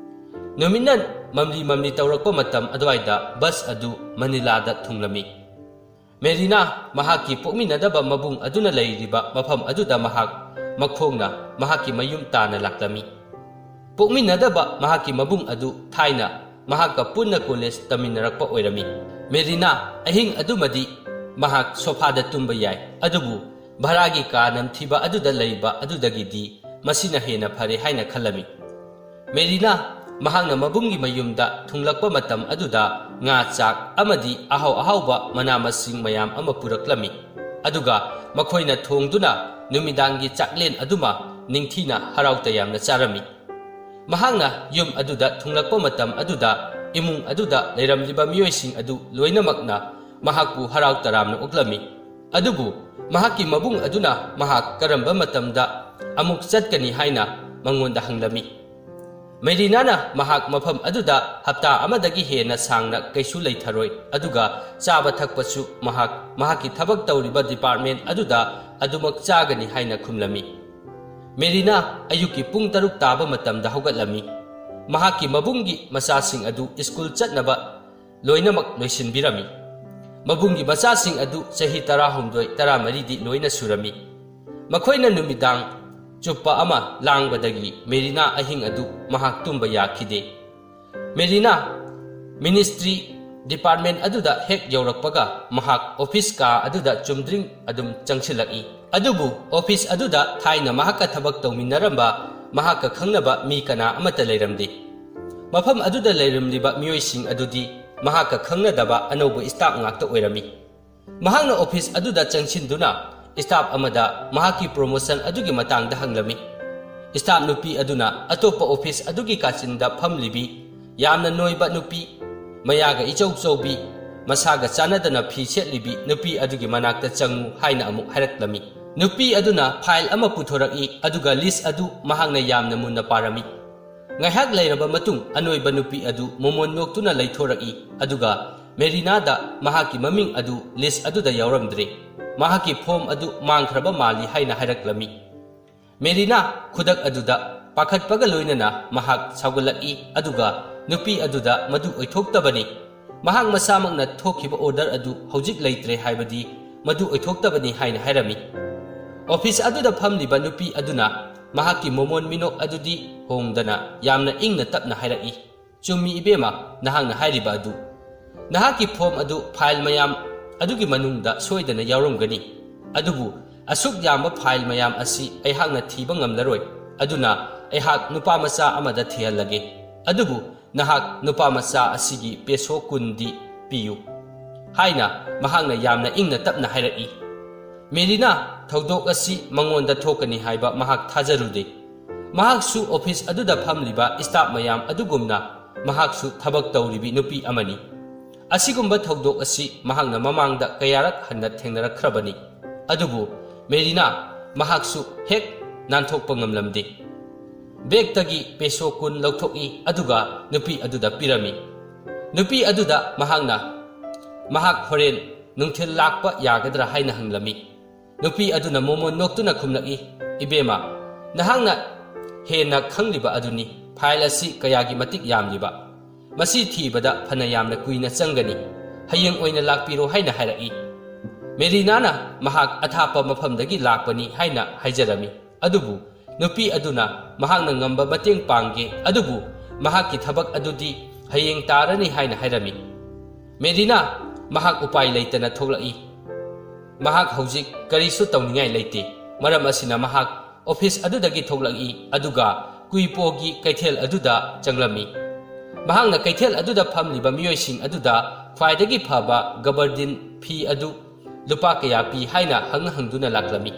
ꯅꯨꯃꯤꯠꯅ ꯃꯝꯂꯤ ꯃꯝꯂꯤ ꯇꯧꯔꯛꯄ ꯃꯇꯝ ꯑꯗꯨꯋꯥꯏꯗ ꯕꯁ ꯑꯗꯨ ꯃꯅꯤꯂꯥꯗ ꯊꯨꯡꯂꯝꯃꯤ꯫ ꯃꯦꯔꯤꯅꯥ ꯃꯍꯥꯛꯀꯤ ꯄꯣꯛꯃꯤꯟꯅꯗꯕ ꯃꯕꯨꯡ ꯑꯗꯨꯅ ꯂꯩꯔꯤꯕ ꯃꯐꯝ ꯑꯗꯨꯗ ꯃꯍꯥꯛ ꯃꯈꯣꯡꯅ ꯃꯍꯥꯛꯀꯤ ꯃꯌꯨꯝ ꯇꯥꯅ ꯂꯥꯛꯂꯝꯃꯤ꯫ ꯄꯣꯛꯃꯤꯟꯅꯗꯕ ꯃꯍꯥꯛꯀꯤ ꯃꯕꯨꯡ ꯑꯗꯨ ꯊꯥꯏꯅ ꯃꯍꯥꯛꯀ ꯄꯨꯟꯅ ꯀꯣꯂꯦꯖ ꯇꯝꯃꯤꯟꯅꯔꯛꯄ ꯑꯣꯏꯔꯝꯃꯤ꯫ ꯃꯦꯔꯤꯅꯥ ꯑꯍꯤꯡ ꯑꯗꯨꯃꯗꯤ ꯃꯍꯥꯛ ꯁꯣꯐꯥꯗ ꯇꯨꯝꯕ ꯌꯥꯏ, ꯑꯗꯨꯕꯨ ꯚꯔꯥꯒꯤ ꯀꯥ ꯅꯝꯊꯤꯕ ꯑꯗꯨꯗ ꯂꯩꯕ ꯑꯗꯨꯗꯒꯤꯗꯤ ꯃꯁꯤꯅ ꯍꯦꯟꯅ ꯐꯔꯦ ꯍꯥꯏꯅ ꯈꯜꯂꯝꯃꯤ꯫ ꯃꯦꯔꯤꯅꯥ ꯃꯍꯥꯛꯅ ꯃꯕꯨꯡꯒꯤ ꯃꯌꯨꯝꯗ ꯊꯨꯡꯂꯛꯄ ꯃꯇꯝ ꯑꯗꯨꯗ ꯉꯥ ꯆꯥꯛ ꯑꯃꯗꯤ ꯑꯍꯥꯎ ꯑꯍꯥꯎꯕ ꯃꯅꯥ ꯃꯁꯤꯡ ꯃꯌꯥꯝ ꯑꯃ ꯄꯨꯔꯛꯂꯝꯃꯤ, ꯑꯗꯨꯒ ꯃꯈꯣꯏꯅ ꯊꯣꯡꯗꯨꯅ ꯅꯨꯃꯤꯗꯥꯡꯒꯤ ꯆꯥꯛꯂꯦꯟ ꯑꯗꯨꯃ ꯅꯤꯡꯊꯤꯅ ꯍꯔꯥꯎ ꯇꯌꯥꯝꯅ ꯆꯥꯔꯝꯃꯤ꯫ ꯃꯍꯥꯛꯅ ꯌꯨꯝ ꯑꯗꯨꯗ ꯊꯨꯡꯂꯛꯄ ꯃꯇꯝ ꯑꯗꯨꯗ ꯏꯃꯨꯡ ꯑꯗꯨꯗ ꯂꯩꯔꯝꯂꯤꯕ ꯃꯤꯑꯣꯏꯁꯤꯡ ꯑꯗꯨ ꯂꯣꯏꯅꯃꯛꯅ ꯃꯍꯥꯛꯄꯨ ꯍꯔꯥꯎ ꯇꯔꯥꯝꯅ ꯑꯣꯛꯂꯝꯃꯤ꯫ ꯑꯗꯨꯕꯨ ꯃꯍꯥꯛꯀꯤ ꯃꯕꯨꯡ ꯑꯗꯨꯅ ꯃꯍꯥꯛ ꯀꯔꯝꯕ ꯃꯇꯝꯗ ꯑꯃꯨꯛ ꯆꯠꯀꯅꯤ ꯍꯥꯏꯅ ꯃꯉꯣꯟꯗ ꯍꯪꯂꯝꯃꯤ꯫ ꯃꯦꯔꯤꯅꯥꯅ ꯃꯍꯥꯛ ꯃꯐꯝ ꯑꯗꯨꯗ ꯍꯞꯇꯥ ꯑꯃꯗꯒꯤ ꯍꯦꯟꯅ ꯁꯥꯡꯅ ꯀꯩꯁꯨ ꯂꯩꯊꯔꯣꯏ, ꯑꯗꯨꯒ ꯆꯥꯕ ꯊꯛꯄꯁꯨ ꯃꯍꯥꯛ ꯃꯍꯥꯛꯀꯤ ꯊꯕꯛ ꯇꯧꯔꯤꯕ ꯗꯤꯄꯥꯔꯠꯃꯦꯟ ꯑꯗꯨꯗ ꯑꯗꯨꯃꯛ ꯆꯥꯒꯅꯤ ꯍꯥꯏꯅ ꯈꯨꯝꯂꯝꯃꯤ꯫ ꯃꯦꯔꯤꯅꯥ ꯑꯌꯨꯛꯀꯤ ꯄꯨꯡ ꯇꯔꯨꯛ ꯇꯥꯕ ꯃꯇꯝꯗ ꯍꯧꯒꯠꯂꯝꯃꯤ꯫ ꯃꯍꯥꯛꯀꯤ ꯃꯕꯨꯡꯒꯤ ꯃꯆꯥꯁꯤꯡ ꯑꯗꯨ ꯁ꯭ꯀꯨꯜ ꯆꯠꯅꯕ ꯂꯣꯏꯅꯃꯛ ꯂꯣꯏꯁꯤꯟꯕꯤꯔꯝꯃꯤ꯫ ꯃꯕꯨꯡꯒꯤ ꯃꯆꯥꯁꯤꯡ ꯑꯗꯨ ꯆꯍꯤ ꯇꯔꯥꯍꯨꯝꯗꯣꯏ, ꯇꯔꯥꯃꯔꯤꯗꯤ ꯂꯣꯏꯅ ꯁꯨꯔꯝꯃꯤ꯫ ꯃꯈꯣꯏꯅ ꯅꯨꯃꯤꯗꯥꯡ ꯆꯨꯞꯄ ꯑꯃ ꯂꯥꯡꯕꯗꯒꯤ ꯃꯦꯔꯤꯅꯥ ꯑꯍꯤꯡ ꯑꯗꯨ ꯃꯍꯥꯛ ꯇꯨꯝꯕ ꯌꯥꯈꯤꯗꯦ꯫ ꯃꯦꯔꯤꯅꯥ ꯃꯤꯅꯤꯁꯇ꯭ꯔꯤ ꯗꯤꯄꯥꯔꯠꯃꯦꯟ ꯑꯗꯨꯗ ꯍꯦꯛ ꯌꯧꯔꯛꯄꯒ ꯃꯍꯥꯛ ꯑꯣꯐꯤꯁ ꯀꯥ ꯑꯗꯨꯗ ꯆꯨꯝꯗ꯭ꯔꯤꯡ ꯑꯗꯨꯝ ꯆꯪꯁꯤꯜꯂꯛꯏ꯫ ꯑꯗꯨꯕꯨ ꯑꯣꯐꯤꯁ ꯑꯗꯨꯗ ꯊꯥꯏꯅ ꯃꯍꯥꯛꯀ ꯊꯕꯛ ꯇꯧꯃꯤꯟꯅꯔꯝꯕ, ꯃꯍꯥꯛꯀ ꯈꯪꯅꯕ ꯃꯤ ꯀꯅꯥ ꯑꯃꯠꯇ ꯂꯩꯔꯝꯗꯦ꯫ ꯃꯐꯝ ꯑꯗꯨꯗ ꯂꯩꯔꯝꯂꯤꯕ ꯃꯤꯑꯣꯏꯁꯤꯡ ꯑꯗꯨꯗꯤ ꯃꯍꯥꯛꯀ ꯈꯪꯅꯗꯕ ꯑꯅꯧꯕ ꯁ꯭ꯇꯥꯐ ꯉꯥꯛꯇ ꯑꯣꯏꯔꯝꯃꯤ꯫ ꯃꯍꯥꯛꯅ ꯑꯣꯐꯤꯁ ꯑꯗꯨꯗ ꯆꯪꯁꯤꯟꯗꯨꯅ ꯁ꯭ꯇꯥꯐ ꯑꯃꯗ ꯃꯍꯥꯛꯀꯤ ꯄ꯭ꯔꯣꯃꯣꯁꯟ ꯑꯗꯨꯒꯤ ꯃꯇꯥꯡꯗ ꯍꯪꯂꯝꯃꯤ꯫ ꯁ꯭ꯇꯥꯐ ꯅꯨꯄꯤ ꯑꯗꯨꯅ ꯑꯇꯣꯞꯄ ꯑꯣꯐꯤꯁ ꯑꯗꯨꯒꯤ ꯀꯥꯆꯤꯟꯗ ꯐꯝꯂꯤꯕꯤ, ꯌꯥꯝꯅ ꯅꯣꯏꯕ ꯅꯨꯄꯤ, ꯃꯌꯥꯒ ꯏꯆꯧ ꯆꯧꯕꯤ, ꯃꯁꯥꯒ ꯆꯥꯟꯅꯗꯅ ꯐꯤ ꯁꯦꯠꯂꯤꯕꯤ ꯅꯨꯄꯤ ꯑꯗꯨꯒꯤ ꯃꯅꯥꯛꯇ ꯆꯪꯉꯨ ꯍꯥꯏꯅ ꯑꯃꯨꯛ ꯍꯥꯏꯔꯛꯂꯝꯃꯤ꯫ ꯅꯨꯄꯤ ꯑꯗꯨꯅ ꯐꯥꯏꯜ ꯑꯃ ꯄꯨꯊꯣꯔꯛꯏ, ꯑꯗꯨꯒ ꯂꯤꯁ ꯑꯗꯨ ꯃꯍꯥꯛꯅ ꯌꯥꯝꯅ ꯃꯨꯟꯅ ꯄꯥꯔꯝꯃꯤ꯫ ꯉꯥꯏꯍꯥꯛ ꯂꯩꯔꯕ ꯃꯇꯨꯡ, ꯑꯅꯣꯏꯕ ꯅꯨꯄꯤ ꯑꯗꯨ ꯃꯣꯃꯣꯟ ꯅꯣꯛꯇꯨꯅ ꯂꯩꯊꯣꯔꯛꯏ, ꯑꯗꯨꯒ ꯃꯦꯔꯤꯅꯥꯗ ꯃꯍꯥꯛꯀꯤ ꯃꯃꯤꯡ ꯑꯗꯨ ꯂꯤꯁ ꯑꯗꯨꯗ ꯌꯥꯎꯔꯝꯗ꯭ꯔꯦ꯫ ꯃꯍꯥꯛꯀꯤ ꯐꯣꯝ ꯑꯗꯨ ꯃꯥꯡꯈ꯭ꯔꯕ ꯃꯥꯜꯂꯤ ꯍꯥꯏꯅ ꯍꯥꯏꯔꯛꯂꯝꯃꯤ꯫ ꯃꯦꯔꯤꯅꯥ ꯈꯨꯗꯛ ꯑꯗꯨꯗ ꯄꯥꯈꯠꯄꯒ ꯂꯣꯏꯅꯅ ꯃꯍꯥꯛ ꯁꯥꯎꯒꯠꯂꯛꯏ, ꯑꯗꯨꯒ ꯅꯨꯄꯤ ꯑꯗꯨꯗ ꯃꯗꯨ ꯑꯣꯏꯊꯣꯛꯇꯕꯅꯤ, ꯃꯍꯥꯛ ꯃꯁꯥꯃꯛꯅ ꯊꯣꯛꯈꯤꯕ ꯑꯣꯔꯗꯔ ꯑꯗꯨ ꯍꯧꯖꯤꯛ ꯂꯩꯇ꯭ꯔꯦ ꯍꯥꯏꯕꯗꯤ ꯃꯗꯨ ꯑꯣꯏꯊꯣꯛꯇꯕꯅꯤ ꯍꯥꯏꯅ ꯍꯥꯏꯔꯝꯃꯤ꯫ ꯑꯣꯐꯤꯁ ꯑꯗꯨꯗ ꯐꯝꯂꯤꯕ ꯅꯨꯄꯤ ꯑꯗꯨꯅ ꯃꯍꯥꯛꯀꯤ ꯃꯣꯃꯣꯟ ꯃꯤꯅꯣꯛ ꯑꯗꯨꯗꯤ ꯍꯣꯡꯗꯅ ꯌꯥꯝꯅ ꯏꯪꯅ ꯇꯞꯅ ꯍꯥꯏꯔꯛꯏ, "ꯆꯨꯝꯃꯤ ꯏꯕꯦꯝꯃ, ꯅꯍꯥꯛꯅ ꯍꯥꯏꯔꯤꯕ ꯑꯗꯨ꯫ ꯅꯍꯥꯛꯀꯤ ꯐꯣꯝ ꯑꯗꯨ ꯐꯥꯏꯜ ꯃꯌꯥꯝ ꯑꯗꯨꯒꯤ ꯃꯅꯨꯡꯗ ꯁꯣꯏꯗꯅ ꯌꯥꯎꯔꯝꯒꯅꯤ꯫ ꯑꯗꯨꯕꯨ ꯑꯁꯨꯛ ꯌꯥꯝꯕ ꯐꯥꯏꯜ ꯃꯌꯥꯝ ꯑꯁꯤ ꯑꯩꯍꯥꯛꯅ ꯊꯤꯕ ꯉꯝꯂꯔꯣꯏ, ꯑꯗꯨꯅ ꯑꯩꯍꯥꯛ ꯅꯨꯄꯥ ꯃꯆꯥ ꯑꯃꯗ ꯊꯤꯍꯜꯂꯒꯦ꯫ ꯑꯗꯨꯕꯨ ꯅꯍꯥꯛ ꯅꯨꯄꯥ ꯃꯆꯥ ꯑꯁꯤꯒꯤ ꯄꯦꯁꯣ ꯀꯨꯟꯗꯤ ꯄꯤꯌꯨ" ꯍꯥꯏꯅ ꯃꯍꯥꯛꯅ ꯌꯥꯝꯅ ꯏꯪꯅ ꯇꯞꯅ ꯍꯥꯏꯔꯛꯏ꯫ ꯃꯦꯔꯤꯅꯥ ꯊꯧꯗꯣꯛ ꯑꯁꯤ ꯃꯉꯣꯟꯗ ꯊꯣꯛꯀꯅꯤ ꯍꯥꯏꯕ ꯃꯍꯥꯛ ꯊꯥꯖꯔꯨꯗꯦ꯫ ꯃꯍꯥꯛꯁꯨ ꯑꯣꯐꯤꯁ ꯑꯗꯨꯗ ꯐꯝꯂꯤꯕ ꯁ꯭ꯇꯥꯐ ꯃꯌꯥꯝ ꯑꯗꯨꯒꯨꯝꯅ ꯃꯍꯥꯛꯁꯨ ꯊꯕꯛ ꯇꯧꯔꯤꯕꯤ ꯅꯨꯄꯤ ꯑꯃꯅꯤ꯫ ꯑꯁꯤꯒꯨꯝꯕ ꯊꯧꯗꯣꯛ ꯑꯁꯤ ꯃꯍꯥꯛꯅ ꯃꯃꯥꯡꯗ ꯀꯌꯥꯔꯛ ꯍꯟꯅ ꯊꯦꯡꯅꯔꯛꯈ꯭ꯔꯕꯅꯤ꯫ ꯑꯗꯨꯕꯨ ꯃꯦꯔꯤꯅꯥ ꯃꯍꯥꯛꯁꯨ ꯍꯦꯛ ꯅꯥꯟꯊꯣꯛꯄ ꯉꯝꯂꯝꯗꯦ꯫ ꯕꯦꯒꯇꯒꯤ ꯄꯦꯁꯣ ꯀꯨꯟ ꯂꯧꯊꯣꯛꯏ, ꯑꯗꯨꯒ ꯅꯨꯄꯤ ꯑꯗꯨꯗ ꯄꯤꯔꯝꯃꯤ꯫ ꯅꯨꯄꯤ ꯑꯗꯨꯗ ꯃꯍꯥꯛꯅ ꯃꯍꯥꯛ ꯍꯣꯔꯦꯟ ꯅꯨꯡꯊꯤꯜ ꯂꯥꯛꯄ ꯌꯥꯒꯗ꯭ꯔꯥ ꯍꯥꯏꯅ ꯍꯪꯂꯝꯃꯤ꯫ ꯅꯨꯄꯤ ꯑꯗꯨꯅ ꯃꯣꯃꯣꯟ ꯅꯣꯛꯇꯨꯅ ꯈꯨꯝꯂꯛꯏ, "ꯏꯕꯦꯝꯃ, ꯅꯍꯥꯛꯅ ꯍꯦꯟꯅ ꯈꯪꯂꯤꯕ ꯑꯗꯨꯅꯤ, ꯐꯥꯏꯜ ꯑꯁꯤ ꯀꯌꯥꯒꯤ ꯃꯇꯤꯛ ꯌꯥꯝꯂꯤꯕ꯫ ꯃꯁꯤ ꯊꯤꯕꯗ ꯐꯅ ꯌꯥꯝꯅ ꯀꯨꯏꯅ ꯆꯪꯒꯅꯤ꯫ ꯍꯌꯦꯡ ꯑꯣꯏꯅ ꯂꯥꯛꯄꯤꯔꯣ" ꯍꯥꯏꯅ ꯍꯥꯏꯔꯛꯏ꯫ ꯃꯦꯔꯤꯅꯥꯅ ꯃꯍꯥꯛ ꯑꯊꯥꯞꯄ ꯃꯐꯝꯗꯒꯤ ꯂꯥꯛꯄꯅꯤ ꯍꯥꯏꯅ ꯍꯥꯏꯖꯔꯝꯃꯤ꯫ ꯑꯗꯨꯕꯨ ꯅꯨꯄꯤ ꯑꯗꯨꯅ ꯃꯍꯥꯛꯅ ꯉꯝꯕ ꯃꯇꯦꯡ ꯄꯥꯡꯒꯦ, ꯑꯗꯨꯕꯨ ꯃꯍꯥꯛꯀꯤ ꯊꯕꯛ ꯑꯗꯨꯗꯤ ꯍꯌꯦꯡ ꯇꯥꯔꯅꯤ ꯍꯥꯏꯅ ꯍꯥꯏꯔꯝꯃꯤ꯫ ꯃꯦꯔꯤꯅꯥ ꯃꯍꯥꯛ ꯎꯄꯥꯏ ꯂꯩꯇꯅ ꯊꯣꯛꯂꯛꯏ꯫ ꯃꯍꯥꯛ ꯍꯧꯖꯤꯛ ꯀꯔꯤꯁꯨ ꯇꯧꯅꯤꯡꯉꯥꯏ ꯂꯩꯇꯦ꯫ ꯃꯔꯝ ꯑꯁꯤꯅ ꯃꯍꯥꯛ ꯑꯣꯐꯤꯁ ꯑꯗꯨꯗꯒꯤ ꯊꯣꯛꯂꯛꯏ, ꯑꯗꯨꯒ ꯀꯨꯏꯄꯣꯒꯤ ꯀꯩꯊꯦꯜ ꯑꯗꯨꯗ ꯆꯪꯂꯝꯃꯤ꯫ ꯃꯍꯥꯛꯅ ꯀꯩꯊꯦꯜ ꯑꯗꯨꯗ ꯐꯝꯂꯤꯕ ꯃꯤꯑꯣꯏꯁꯤꯡ ꯑꯗꯨꯗ ꯈ꯭ꯋꯥꯏꯗꯒꯤ ꯐꯕ ꯒꯕꯔꯗꯤꯟ ꯐꯤ ꯑꯗꯨ ꯂꯨꯄꯥ ꯀꯌꯥ ꯄꯤ ꯍꯥꯏꯅ ꯍꯪ ꯍꯪꯗꯨꯅ ꯂꯥꯛꯂꯝꯃꯤ꯫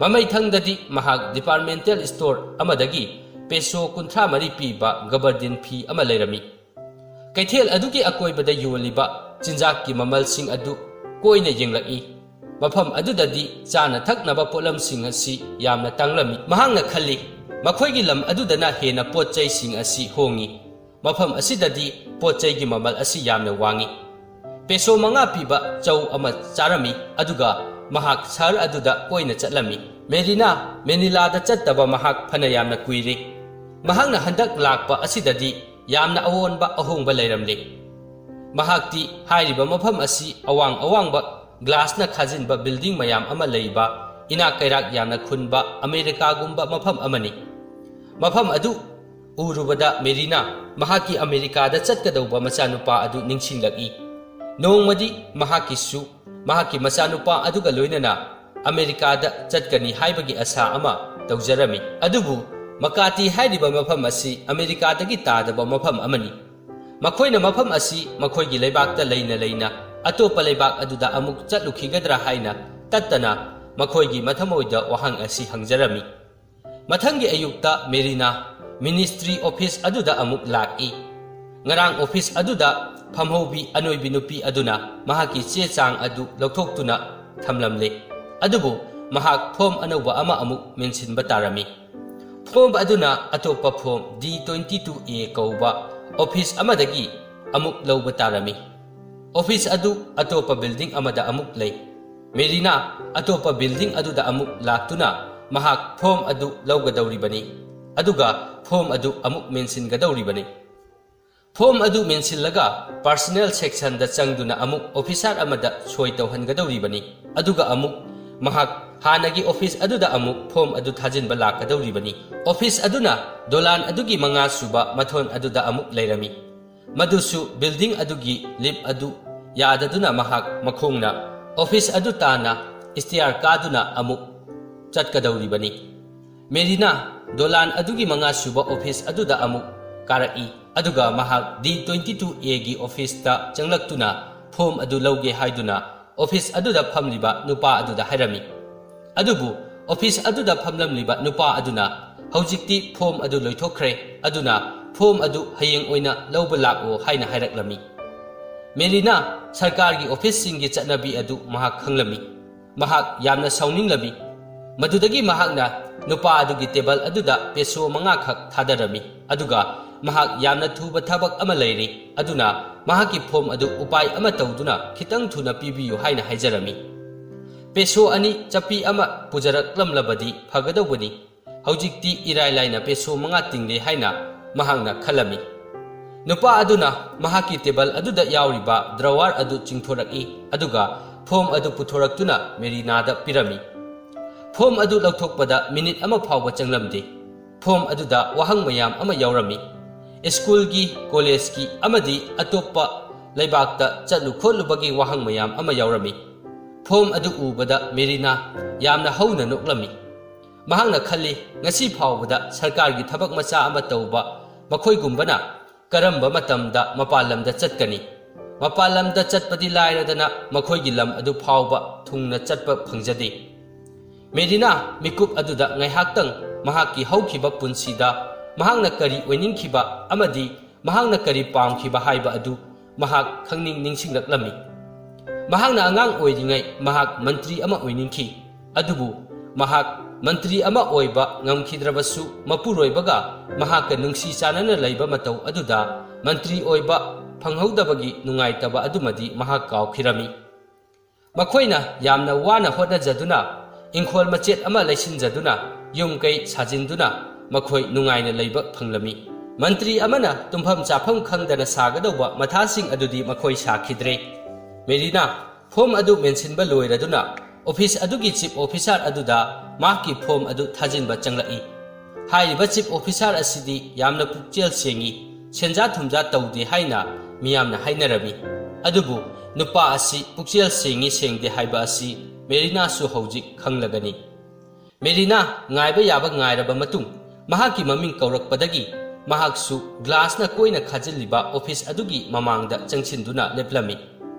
ꯃꯃꯩꯊꯪꯗꯗꯤ ꯃꯍꯥꯛ ꯗꯤꯄꯥꯔꯠꯃꯦꯟꯇꯦꯜ ꯁ꯭ꯇꯣꯔ ꯑꯃꯗꯒꯤ ꯄꯦꯁꯣ ꯀꯨꯟꯊ꯭ꯔꯥ ꯃꯔꯤ ꯄꯤꯕ ꯒꯕꯔꯗꯤꯟ ꯐꯤ ꯑꯃ ꯂꯩꯔꯝꯃꯤ꯫ ꯀꯩꯊꯦꯜ ꯑꯗꯨꯒꯤ ꯑꯀꯣꯏꯕꯗ ꯌꯣꯜꯂꯤꯕ ꯆꯤꯟꯖꯥꯛꯀꯤ ꯃꯃꯜꯁꯤꯡ ꯑꯗꯨ ꯀꯣꯏꯅ ꯌꯦꯡꯂꯛꯏ꯫ ꯃꯐꯝ ꯑꯗꯨꯗꯗꯤ ꯆꯥꯅ ꯊꯛꯅꯕ ꯄꯣꯠꯂꯝꯁꯤꯡ ꯑꯁꯤ ꯌꯥꯝꯅ ꯇꯥꯡꯂꯝꯃꯤ꯫ ꯃꯍꯥꯛꯅ ꯈꯜꯂꯤ, "ꯃꯈꯣꯏꯒꯤ ꯂꯝ ꯑꯗꯨꯗꯅ ꯍꯦꯟꯅ ꯄꯣꯠ ꯆꯩꯁꯤꯡ ꯑꯁꯤ ꯍꯣꯡꯉꯤ꯫ ꯃꯐꯝ ꯑꯁꯤꯗꯗꯤ ꯄꯣꯠ ꯆꯩꯒꯤ ꯃꯃꯜ ꯑꯁꯤ ꯌꯥꯝꯅ ꯋꯥꯡꯉꯤ꯫" ꯄꯦꯁꯣ ꯃꯉꯥ ꯄꯤꯕ ꯆꯧ ꯑꯃ ꯆꯥꯔꯝꯃꯤ, ꯑꯗꯨꯒ ꯃꯍꯥꯛ ꯁꯍꯔ ꯑꯗꯨꯗ ꯀꯣꯏꯅ ꯆꯠꯂꯝꯃꯤ꯫ ꯃꯦꯔꯤꯅꯥ, ꯃꯦꯅꯤꯂꯥꯗ ꯆꯠꯇꯕ ꯃꯍꯥꯛ ꯐꯅ ꯌꯥꯝꯅ ꯀꯨꯏꯔꯦ꯫ ꯃꯍꯥꯛꯅ ꯍꯟꯗꯛ ꯂꯥꯛꯄ ꯑꯁꯤꯗꯗꯤ ꯌꯥꯝꯅ ꯑꯑꯣꯟꯕ ꯑꯍꯣꯡꯕ ꯂꯩꯔꯝꯂꯦ꯫ ꯃꯍꯥꯛꯇꯤ ꯍꯥꯏꯔꯤꯕ ꯃꯐꯝ ꯑꯁꯤ ꯑꯋꯥꯡ ꯑꯋꯥꯡꯕ ꯒ꯭ꯂꯥꯁꯅ ꯈꯥꯖꯤꯟꯕ ꯕꯤꯜꯗꯤꯡ ꯃꯌꯥꯝ ꯑꯃ ꯂꯩꯕ, ꯏꯅꯥꯛ ꯀꯩꯔꯥꯛ ꯌꯥꯝꯅ ꯈꯨꯟꯕ ꯑꯃꯦꯔꯤꯀꯥꯒꯨꯝꯕ ꯃꯐꯝ ꯑꯃꯅꯤ꯫ ꯃꯐꯝ ꯑꯗꯨ ꯎꯔꯨꯕꯗ ꯃꯦꯔꯤꯅꯥ ꯃꯍꯥꯛꯀꯤ ꯑꯃꯦꯔꯤꯀꯥꯗ ꯆꯠꯀꯗꯧꯕ ꯃꯆꯥꯅꯨꯄꯥ ꯑꯗꯨ ꯅꯤꯡꯁꯤꯡꯂꯛꯏ꯫ ꯅꯣꯡꯃꯗꯤ ꯃꯍꯥꯛꯀꯤꯁꯨ ꯃꯍꯥꯛꯀꯤ ꯃꯆꯥꯅꯨꯄꯥ ꯑꯗꯨꯒ ꯂꯣꯏꯅꯅ ꯑꯃꯦꯔꯤꯀꯥꯗ ꯆꯠꯀꯅꯤ ꯍꯥꯏꯕꯒꯤ ꯑꯁꯥ ꯑꯃ ꯇꯧꯖꯔꯝꯃꯤ꯫ ꯑꯗꯨꯕꯨ ꯃꯀꯥꯇꯤ ꯍꯥꯏꯔꯤꯕ ꯃꯐꯝ ꯑꯁꯤ ꯑꯃꯦꯔꯤꯀꯥꯗꯒꯤ ꯇꯥꯗꯕ ꯃꯐꯝ ꯑꯃꯅꯤ꯫ ꯃꯈꯣꯏꯅ ꯃꯐꯝ ꯑꯁꯤ ꯃꯈꯣꯏꯒꯤ ꯂꯩꯕꯥꯛꯇ ꯂꯩꯅ ꯂꯩꯅ ꯑꯇꯣꯞꯄ ꯂꯩꯕꯥꯛ ꯑꯗꯨꯗ ꯑꯃꯨꯛ ꯆꯠꯂꯨꯈꯤꯒꯗ꯭ꯔꯥ ꯍꯥꯏꯅ ꯇꯠꯇꯅ ꯃꯈꯣꯏꯒꯤ ꯃꯊꯃꯣꯏꯗ ꯋꯥꯍꯪ ꯑꯁꯤ ꯍꯪꯖꯔꯝꯃꯤ꯫ ꯃꯊꯪꯒꯤ ꯑꯌꯨꯛꯇ ꯃꯦꯔꯤꯅꯥ ꯃꯤꯅꯤꯁꯇ꯭ꯔꯤ ꯑꯣꯐꯤꯁ ꯑꯗꯨꯗ ꯑꯃꯨꯛ ꯂꯥꯛꯏ꯫ ꯉꯔꯥꯡ ꯑꯣꯐꯤꯁ ꯑꯗꯨꯗ ꯐꯝꯍꯧꯕꯤ ꯑꯅꯣꯏꯕꯤ ꯅꯨꯄꯤ ꯑꯗꯨꯅ ꯃꯍꯥꯛꯀꯤ ꯆꯦ ꯆꯥꯡ ꯑꯗꯨ ꯂꯧꯊꯣꯛꯇꯨꯅ ꯊꯝꯂꯝꯂꯦ꯫ ꯑꯗꯨꯕꯨ ꯃꯍꯥꯛ ꯐꯣꯝ ꯑꯅꯧꯕ ꯑꯃ ꯑꯃꯨꯛ ꯃꯦꯟꯁꯤꯟꯕ ꯇꯥꯔꯝꯃꯤ꯫ ꯐꯣꯝ ꯑꯗꯨꯅ ꯑꯇꯣꯞꯄ ꯐꯣꯝ ꯗꯤ ꯇ꯭ꯋꯦꯟꯇꯤ ꯇꯨ ꯑꯦ ꯀꯧꯕ ꯑꯣꯐꯤꯁ ꯑꯃꯗꯒꯤ ꯑꯃꯨꯛ ꯂꯧꯕ ꯇꯥꯔꯝꯃꯤ꯫ ꯑꯣꯐꯤꯁ ꯑꯗꯨ ꯑꯇꯣꯞꯄ ꯕꯤꯜꯗꯤꯡ ꯑꯃꯗ ꯑꯃꯨꯛ ꯂꯩ꯫ ꯃꯦꯔꯤꯅꯥ ꯑꯇꯣꯞꯄ ꯕꯤꯜꯗꯤꯡ ꯑꯗꯨꯗ ꯑꯃꯨꯛ ꯂꯥꯛꯇꯨꯅ ꯃꯍꯥꯛ ꯐꯣꯝ ꯑꯗꯨ ꯂꯧꯒꯗꯧꯔꯤꯕꯅꯤ, ꯑꯗꯨꯒ ꯐꯣꯝ ꯑꯗꯨ ꯑꯃꯨꯛ ꯃꯦꯟꯁꯤꯟꯒꯗꯧꯔꯤꯕꯅꯤ꯫ ꯐꯣꯝ ꯑꯗꯨ ꯃꯦꯟꯁꯤꯜꯂꯒ ꯄꯔꯁꯅꯦꯜ ꯁꯦꯛꯁꯟꯗ ꯆꯪꯗꯨꯅ ꯑꯃꯨꯛ ꯑꯣꯐꯤꯁꯥꯔ ꯑꯃꯗ ꯁꯣꯏ ꯇꯧꯍꯟꯒꯗꯧꯔꯤꯕꯅꯤ, ꯑꯗꯨꯒ ꯑꯃꯨꯛ ꯃꯍꯥꯛ ꯍꯥꯟꯅꯒꯤ ꯑꯣꯐꯤꯁ ꯑꯗꯨꯗ ꯑꯃꯨꯛ ꯐꯣꯝ ꯑꯗꯨ ꯊꯥꯖꯤꯟꯕ ꯂꯥꯛꯀꯗꯧꯔꯤꯕꯅꯤ꯫ ꯑꯣꯐꯤꯁ ꯑꯗꯨꯅ ꯗꯣꯂꯥꯟ ꯑꯗꯨꯒꯤ ꯃꯉꯥ ꯁꯨꯕ ꯃꯊꯣꯟ ꯑꯗꯨꯗ ꯑꯃꯨꯛ ꯂꯩꯔꯝꯃꯤ꯫ ꯃꯗꯨꯁꯨ ꯕꯤꯜꯗꯤꯡ ꯑꯗꯨꯒꯤ ꯂꯤꯐ ꯑꯗꯨ ꯌꯥꯗꯗꯨꯅ ꯃꯍꯥꯛ ꯃꯈꯣꯡꯅ ꯑꯣꯐꯤꯁ ꯑꯗꯨ ꯇꯥꯟꯅ ꯏꯁꯇꯤꯌꯥꯔ ꯀꯥꯗꯨꯅ ꯑꯃꯨꯛ ꯆꯠꯀꯗꯧꯔꯤꯕꯅꯤ꯫ ꯃꯦꯔꯤꯅꯥ ꯗꯣꯂꯥꯟ ꯑꯗꯨꯒꯤ ꯃꯉꯥ ꯁꯨꯕ ꯑꯣꯐꯤꯁ ꯑꯗꯨꯗ ꯑꯃꯨꯛ ꯀꯥꯔꯛꯏ, ꯑꯗꯨꯒ ꯃꯍꯥꯛ ꯗꯤ ꯇ꯭ꯋꯦꯟꯇꯤ ꯇꯨ ꯑꯦꯒꯤ ꯑꯣꯐꯤꯁꯇ ꯆꯪꯂꯛꯇꯨꯅ ꯐꯣꯝ ꯑꯗꯨ ꯂꯧꯒꯦ ꯍꯥꯏꯗꯨꯅ ꯑꯣꯐꯤꯁ ꯑꯗꯨꯗ ꯐꯝꯂꯤꯕ ꯅꯨꯄꯥ ꯑꯗꯨꯗ ꯍꯥꯏꯔꯝꯃꯤ꯫ ꯑꯗꯨꯕꯨ ꯑꯣꯐꯤꯁ ꯑꯗꯨꯗ ꯐꯝꯂꯝꯂꯤꯕ ꯅꯨꯄꯥ ꯑꯗꯨꯅ ꯍꯧꯖꯤꯛꯇꯤ ꯐꯣꯝ ꯑꯗꯨ ꯂꯣꯏꯊꯣꯛꯈ꯭ꯔꯦ, ꯑꯗꯨꯅ ꯐꯣꯝ ꯑꯗꯨ ꯍꯌꯦꯡ ꯑꯣꯏꯅ ꯂꯧꯕ ꯂꯥꯛꯑꯣ ꯍꯥꯏꯅ ꯍꯥꯏꯔꯛꯂꯝꯃꯤ꯫ ꯃꯦꯔꯤꯅꯥ ꯁꯔꯀꯥꯔꯒꯤ ꯑꯣꯐꯤꯁꯁꯤꯡꯒꯤ ꯆꯠꯅꯕꯤ ꯑꯗꯨ ꯃꯍꯥꯛ ꯈꯪꯂꯝꯃꯤ꯫ ꯃꯍꯥꯛ ꯌꯥꯝꯅ ꯁꯥꯎꯅꯤꯡꯂꯝꯃꯤ꯫ ꯃꯗꯨꯗꯒꯤ ꯃꯍꯥꯛꯅ ꯅꯨꯄꯥ ꯑꯗꯨꯒꯤ ꯇꯦꯕꯜ ꯑꯗꯨꯗ ꯄꯦꯁꯣ ꯃꯉꯥꯈꯛ ꯊꯥꯗꯔꯝꯃꯤ, ꯑꯗꯨꯒ ꯃꯍꯥꯛ ꯌꯥꯝꯅ ꯊꯨꯕ ꯊꯕꯛ ꯑꯃ ꯂꯩꯔꯤ, ꯑꯗꯨꯅ ꯃꯍꯥꯛꯀꯤ ꯐꯣꯝ ꯑꯗꯨ ꯎꯄꯥꯏ ꯑꯃ ꯇꯧꯗꯨꯅ ꯈꯤꯇꯪ ꯊꯨꯅ ꯄꯤꯕꯤꯌꯨ ꯍꯥꯏꯅ ꯍꯥꯏꯖꯔꯝꯃꯤ꯫ ꯄꯦꯁꯣ ꯑꯅꯤ ꯆꯞꯄꯤ ꯑꯃ ꯄꯨꯖꯔꯛꯂꯝꯂꯕꯗꯤ ꯐꯒꯗꯧꯕꯅꯤ꯫ ꯍꯧꯖꯤꯛꯇꯤ ꯏꯔꯥꯏ ꯂꯥꯏꯅ ꯄꯦꯁꯣ ꯃꯉꯥ ꯇꯤꯡꯂꯦ ꯍꯥꯏꯅ ꯃꯍꯥꯛꯅ ꯈꯜꯂꯝꯃꯤ꯫ ꯅꯨꯄꯥ ꯑꯗꯨꯅ ꯃꯍꯥꯛꯀꯤ ꯇꯦꯕꯜ ꯑꯗꯨꯗ ꯌꯥꯎꯔꯤꯕ ꯗ꯭ꯔꯋꯥꯔ ꯑꯗꯨ ꯆꯤꯡꯊꯣꯔꯛꯏ, ꯑꯗꯨꯒ ꯐꯣꯝ ꯑꯗꯨ ꯄꯨꯊꯣꯔꯛꯇꯨꯅ ꯃꯦꯔꯤꯅꯥꯗ ꯄꯤꯔꯝꯃꯤ꯫ ꯐꯣꯝ ꯑꯗꯨ ꯂꯧꯊꯣꯛꯄꯗ ꯃꯤꯅꯤꯠ ꯑꯃ ꯐꯥꯎꯕ ꯆꯪꯂꯝꯗꯦ꯫ ꯐꯣꯝ ꯑꯗꯨꯗ ꯋꯥꯍꯪ ꯃꯌꯥꯝ ꯑꯃ ꯌꯥꯎꯔꯝꯃꯤ꯫ ꯁ꯭ꯀꯨꯜꯒꯤ, ꯀꯣꯂꯦꯖꯀꯤ ꯑꯃꯗꯤ ꯑꯇꯣꯞꯄ ꯂꯩꯕꯥꯛꯇ ꯆꯠꯂꯨ ꯈꯣꯠꯂꯨꯕꯒꯤ ꯋꯥꯍꯪ ꯃꯌꯥꯝ ꯑꯃ ꯌꯥꯎꯔꯝꯃꯤ꯫ ꯐꯣꯝ ꯑꯗꯨ ꯎꯕꯗ ꯃꯦꯔꯤꯅꯥ ꯌꯥꯝꯅ ꯍꯧꯅ ꯅꯣꯛꯂꯝꯃꯤ꯫ ꯃꯍꯥꯛꯅ ꯈꯜꯂꯤ, ꯉꯁꯤ ꯐꯥꯎꯕꯗ ꯁꯔꯀꯥꯔꯒꯤ ꯊꯕꯛ ꯃꯆꯥ ꯑꯃ ꯇꯧꯕ ꯃꯈꯣꯏꯒꯨꯝꯕꯅ ꯀꯔꯝꯕ ꯃꯇꯝꯗ ꯃꯄꯥꯟ ꯂꯝꯗ ꯆꯠꯀꯅꯤ? ꯃꯄꯥꯟ ꯂꯝꯗ ꯆꯠꯄꯗꯤ ꯂꯥꯏꯔꯗꯅ ꯃꯈꯣꯏꯒꯤ ꯂꯝ ꯑꯗꯨ ꯐꯥꯎꯕ ꯊꯨꯡꯅ ꯆꯠꯄ ꯐꯪꯖꯗꯦ꯫ ꯃꯦꯔꯤꯅꯥ ꯃꯤꯀꯨꯞ ꯑꯗꯨꯗ ꯉꯥꯏꯍꯥꯛꯇꯪ ꯃꯍꯥꯛꯀꯤ ꯍꯧꯈꯤꯕ ꯄꯨꯟꯁꯤꯗ ꯃꯍꯥꯛꯅ ꯀꯔꯤ ꯑꯣꯏꯅꯤꯡꯈꯤꯕ ꯑꯃꯗꯤ ꯃꯍꯥꯛꯅ ꯀꯔꯤ ꯄꯥꯝꯈꯤꯕ ꯍꯥꯏꯕ ꯑꯗꯨ ꯃꯍꯥꯛ ꯈꯪꯅꯤꯡ ꯅꯤꯡꯁꯤꯡꯂꯛꯂꯝꯃꯤ꯫ ꯃꯍꯥꯛꯅ ꯑꯉꯥꯡ ꯑꯣꯏꯔꯤꯉꯩ ꯃꯍꯥꯛ ꯃꯟꯇ꯭ꯔꯤ ꯑꯃ ꯑꯣꯏꯅꯤꯡꯈꯤ꯫ ꯑꯗꯨꯕꯨ ꯃꯍꯥꯛ ꯃꯟꯇ꯭ꯔꯤ ꯑꯃ ꯑꯣꯏꯕ ꯉꯝꯈꯤꯗ꯭ꯔꯕꯁꯨ, ꯃꯄꯨꯔꯣꯏꯕꯒ ꯃꯍꯥꯛꯀ ꯅꯨꯡꯁꯤ ꯆꯥꯟꯅꯅ ꯂꯩꯕ ꯃꯇꯧ ꯑꯗꯨꯗ ꯃꯟꯇ꯭ꯔꯤ ꯑꯣꯏꯕ ꯐꯪꯍꯧꯗꯕꯒꯤ ꯅꯨꯡꯉꯥꯏꯇꯕ ꯑꯗꯨꯃꯗꯤ ꯃꯍꯥꯛ ꯀꯥꯎꯈꯤꯔꯝꯃꯤ꯫ ꯃꯈꯣꯏꯅ ꯌꯥꯝꯅ ꯋꯥꯅ ꯍꯣꯠꯅꯖꯗꯨꯅ, ꯏꯪꯈꯣꯜ ꯃꯆꯦꯠ ꯑꯃ ꯂꯩꯁꯤꯟꯖꯗꯨꯅ, ꯌꯨꯝ ꯀꯩ ꯁꯥꯖꯤꯟꯗꯨꯅ ꯃꯈꯣꯏ ꯅꯨꯡꯉꯥꯏꯅ ꯂꯩꯕ ꯐꯪꯂꯝꯃꯤ꯫ ꯃꯟꯇ꯭ꯔꯤ ꯑꯃꯅ ꯇꯨꯝꯐꯝ ꯆꯥꯐꯝ ꯈꯪꯗꯅ ꯁꯥꯒꯗꯧꯕ ꯃꯊꯥꯁꯤꯡ ꯑꯗꯨꯗꯤ ꯃꯈꯣꯏ ꯁꯥꯈꯤꯗ꯭ꯔꯦ꯫ ꯃꯦꯔꯤꯅꯥ ꯐꯣꯝ ꯑꯗꯨ ꯃꯦꯟꯁꯤꯟꯕ ꯂꯣꯏꯔꯗꯨꯅ ꯑꯣꯐꯤꯁ ꯑꯗꯨꯒꯤ ꯆꯤꯐ ꯑꯣꯐꯤꯁꯥꯔ ꯑꯗꯨꯗ ꯃꯍꯥꯛꯀꯤ ꯐꯣꯝ ꯑꯗꯨ ꯊꯥꯖꯤꯟꯕ ꯆꯪꯂꯛꯏ꯫ ꯍꯥꯏꯔꯤꯕ ꯆꯤꯐ ꯑꯣꯐꯤꯁꯥꯔ ꯑꯁꯤꯗꯤ ꯌꯥꯝꯅ ꯄꯨꯛꯆꯦꯜ ꯁꯦꯡꯏ, ꯁꯦꯟꯖꯥ ꯊꯨꯝꯖꯥ ꯇꯧꯗꯦ ꯍꯥꯏꯅ ꯃꯤꯌꯥꯝꯅ ꯍꯥꯏꯅꯔꯝꯃꯤ꯫ ꯑꯗꯨꯕꯨ ꯅꯨꯄꯥ ꯑꯁꯤ ꯄꯨꯛꯆꯦꯜ ꯁꯦꯡꯏ ꯁꯦꯡꯗꯦ ꯍꯥꯏꯕ ꯑꯁꯤ ꯃꯦꯔꯤꯅꯥꯁꯨ ꯍꯧꯖꯤꯛ ꯈꯪꯂꯒꯅꯤ꯫ ꯃꯦꯔꯤꯅꯥ ꯉꯥꯏꯕ ꯌꯥꯕ ꯉꯥꯏꯔꯕ ꯃꯇꯨꯡ, ꯃꯍꯥꯛꯀꯤ ꯃꯃꯤꯡ ꯀꯧꯔꯛꯄꯗꯒꯤ ꯃꯍꯥꯛꯁꯨ ꯒ꯭ꯂꯥꯁꯅ ꯀꯣꯏꯅ ꯈꯥꯖꯤꯜꯂꯤꯕ ꯑꯣꯐꯤꯁ ꯑꯗꯨꯒꯤ ꯃꯃꯥꯡꯗ ꯆꯪꯁꯤꯟꯗꯨꯅ ꯂꯦꯞꯂꯝꯃꯤ꯫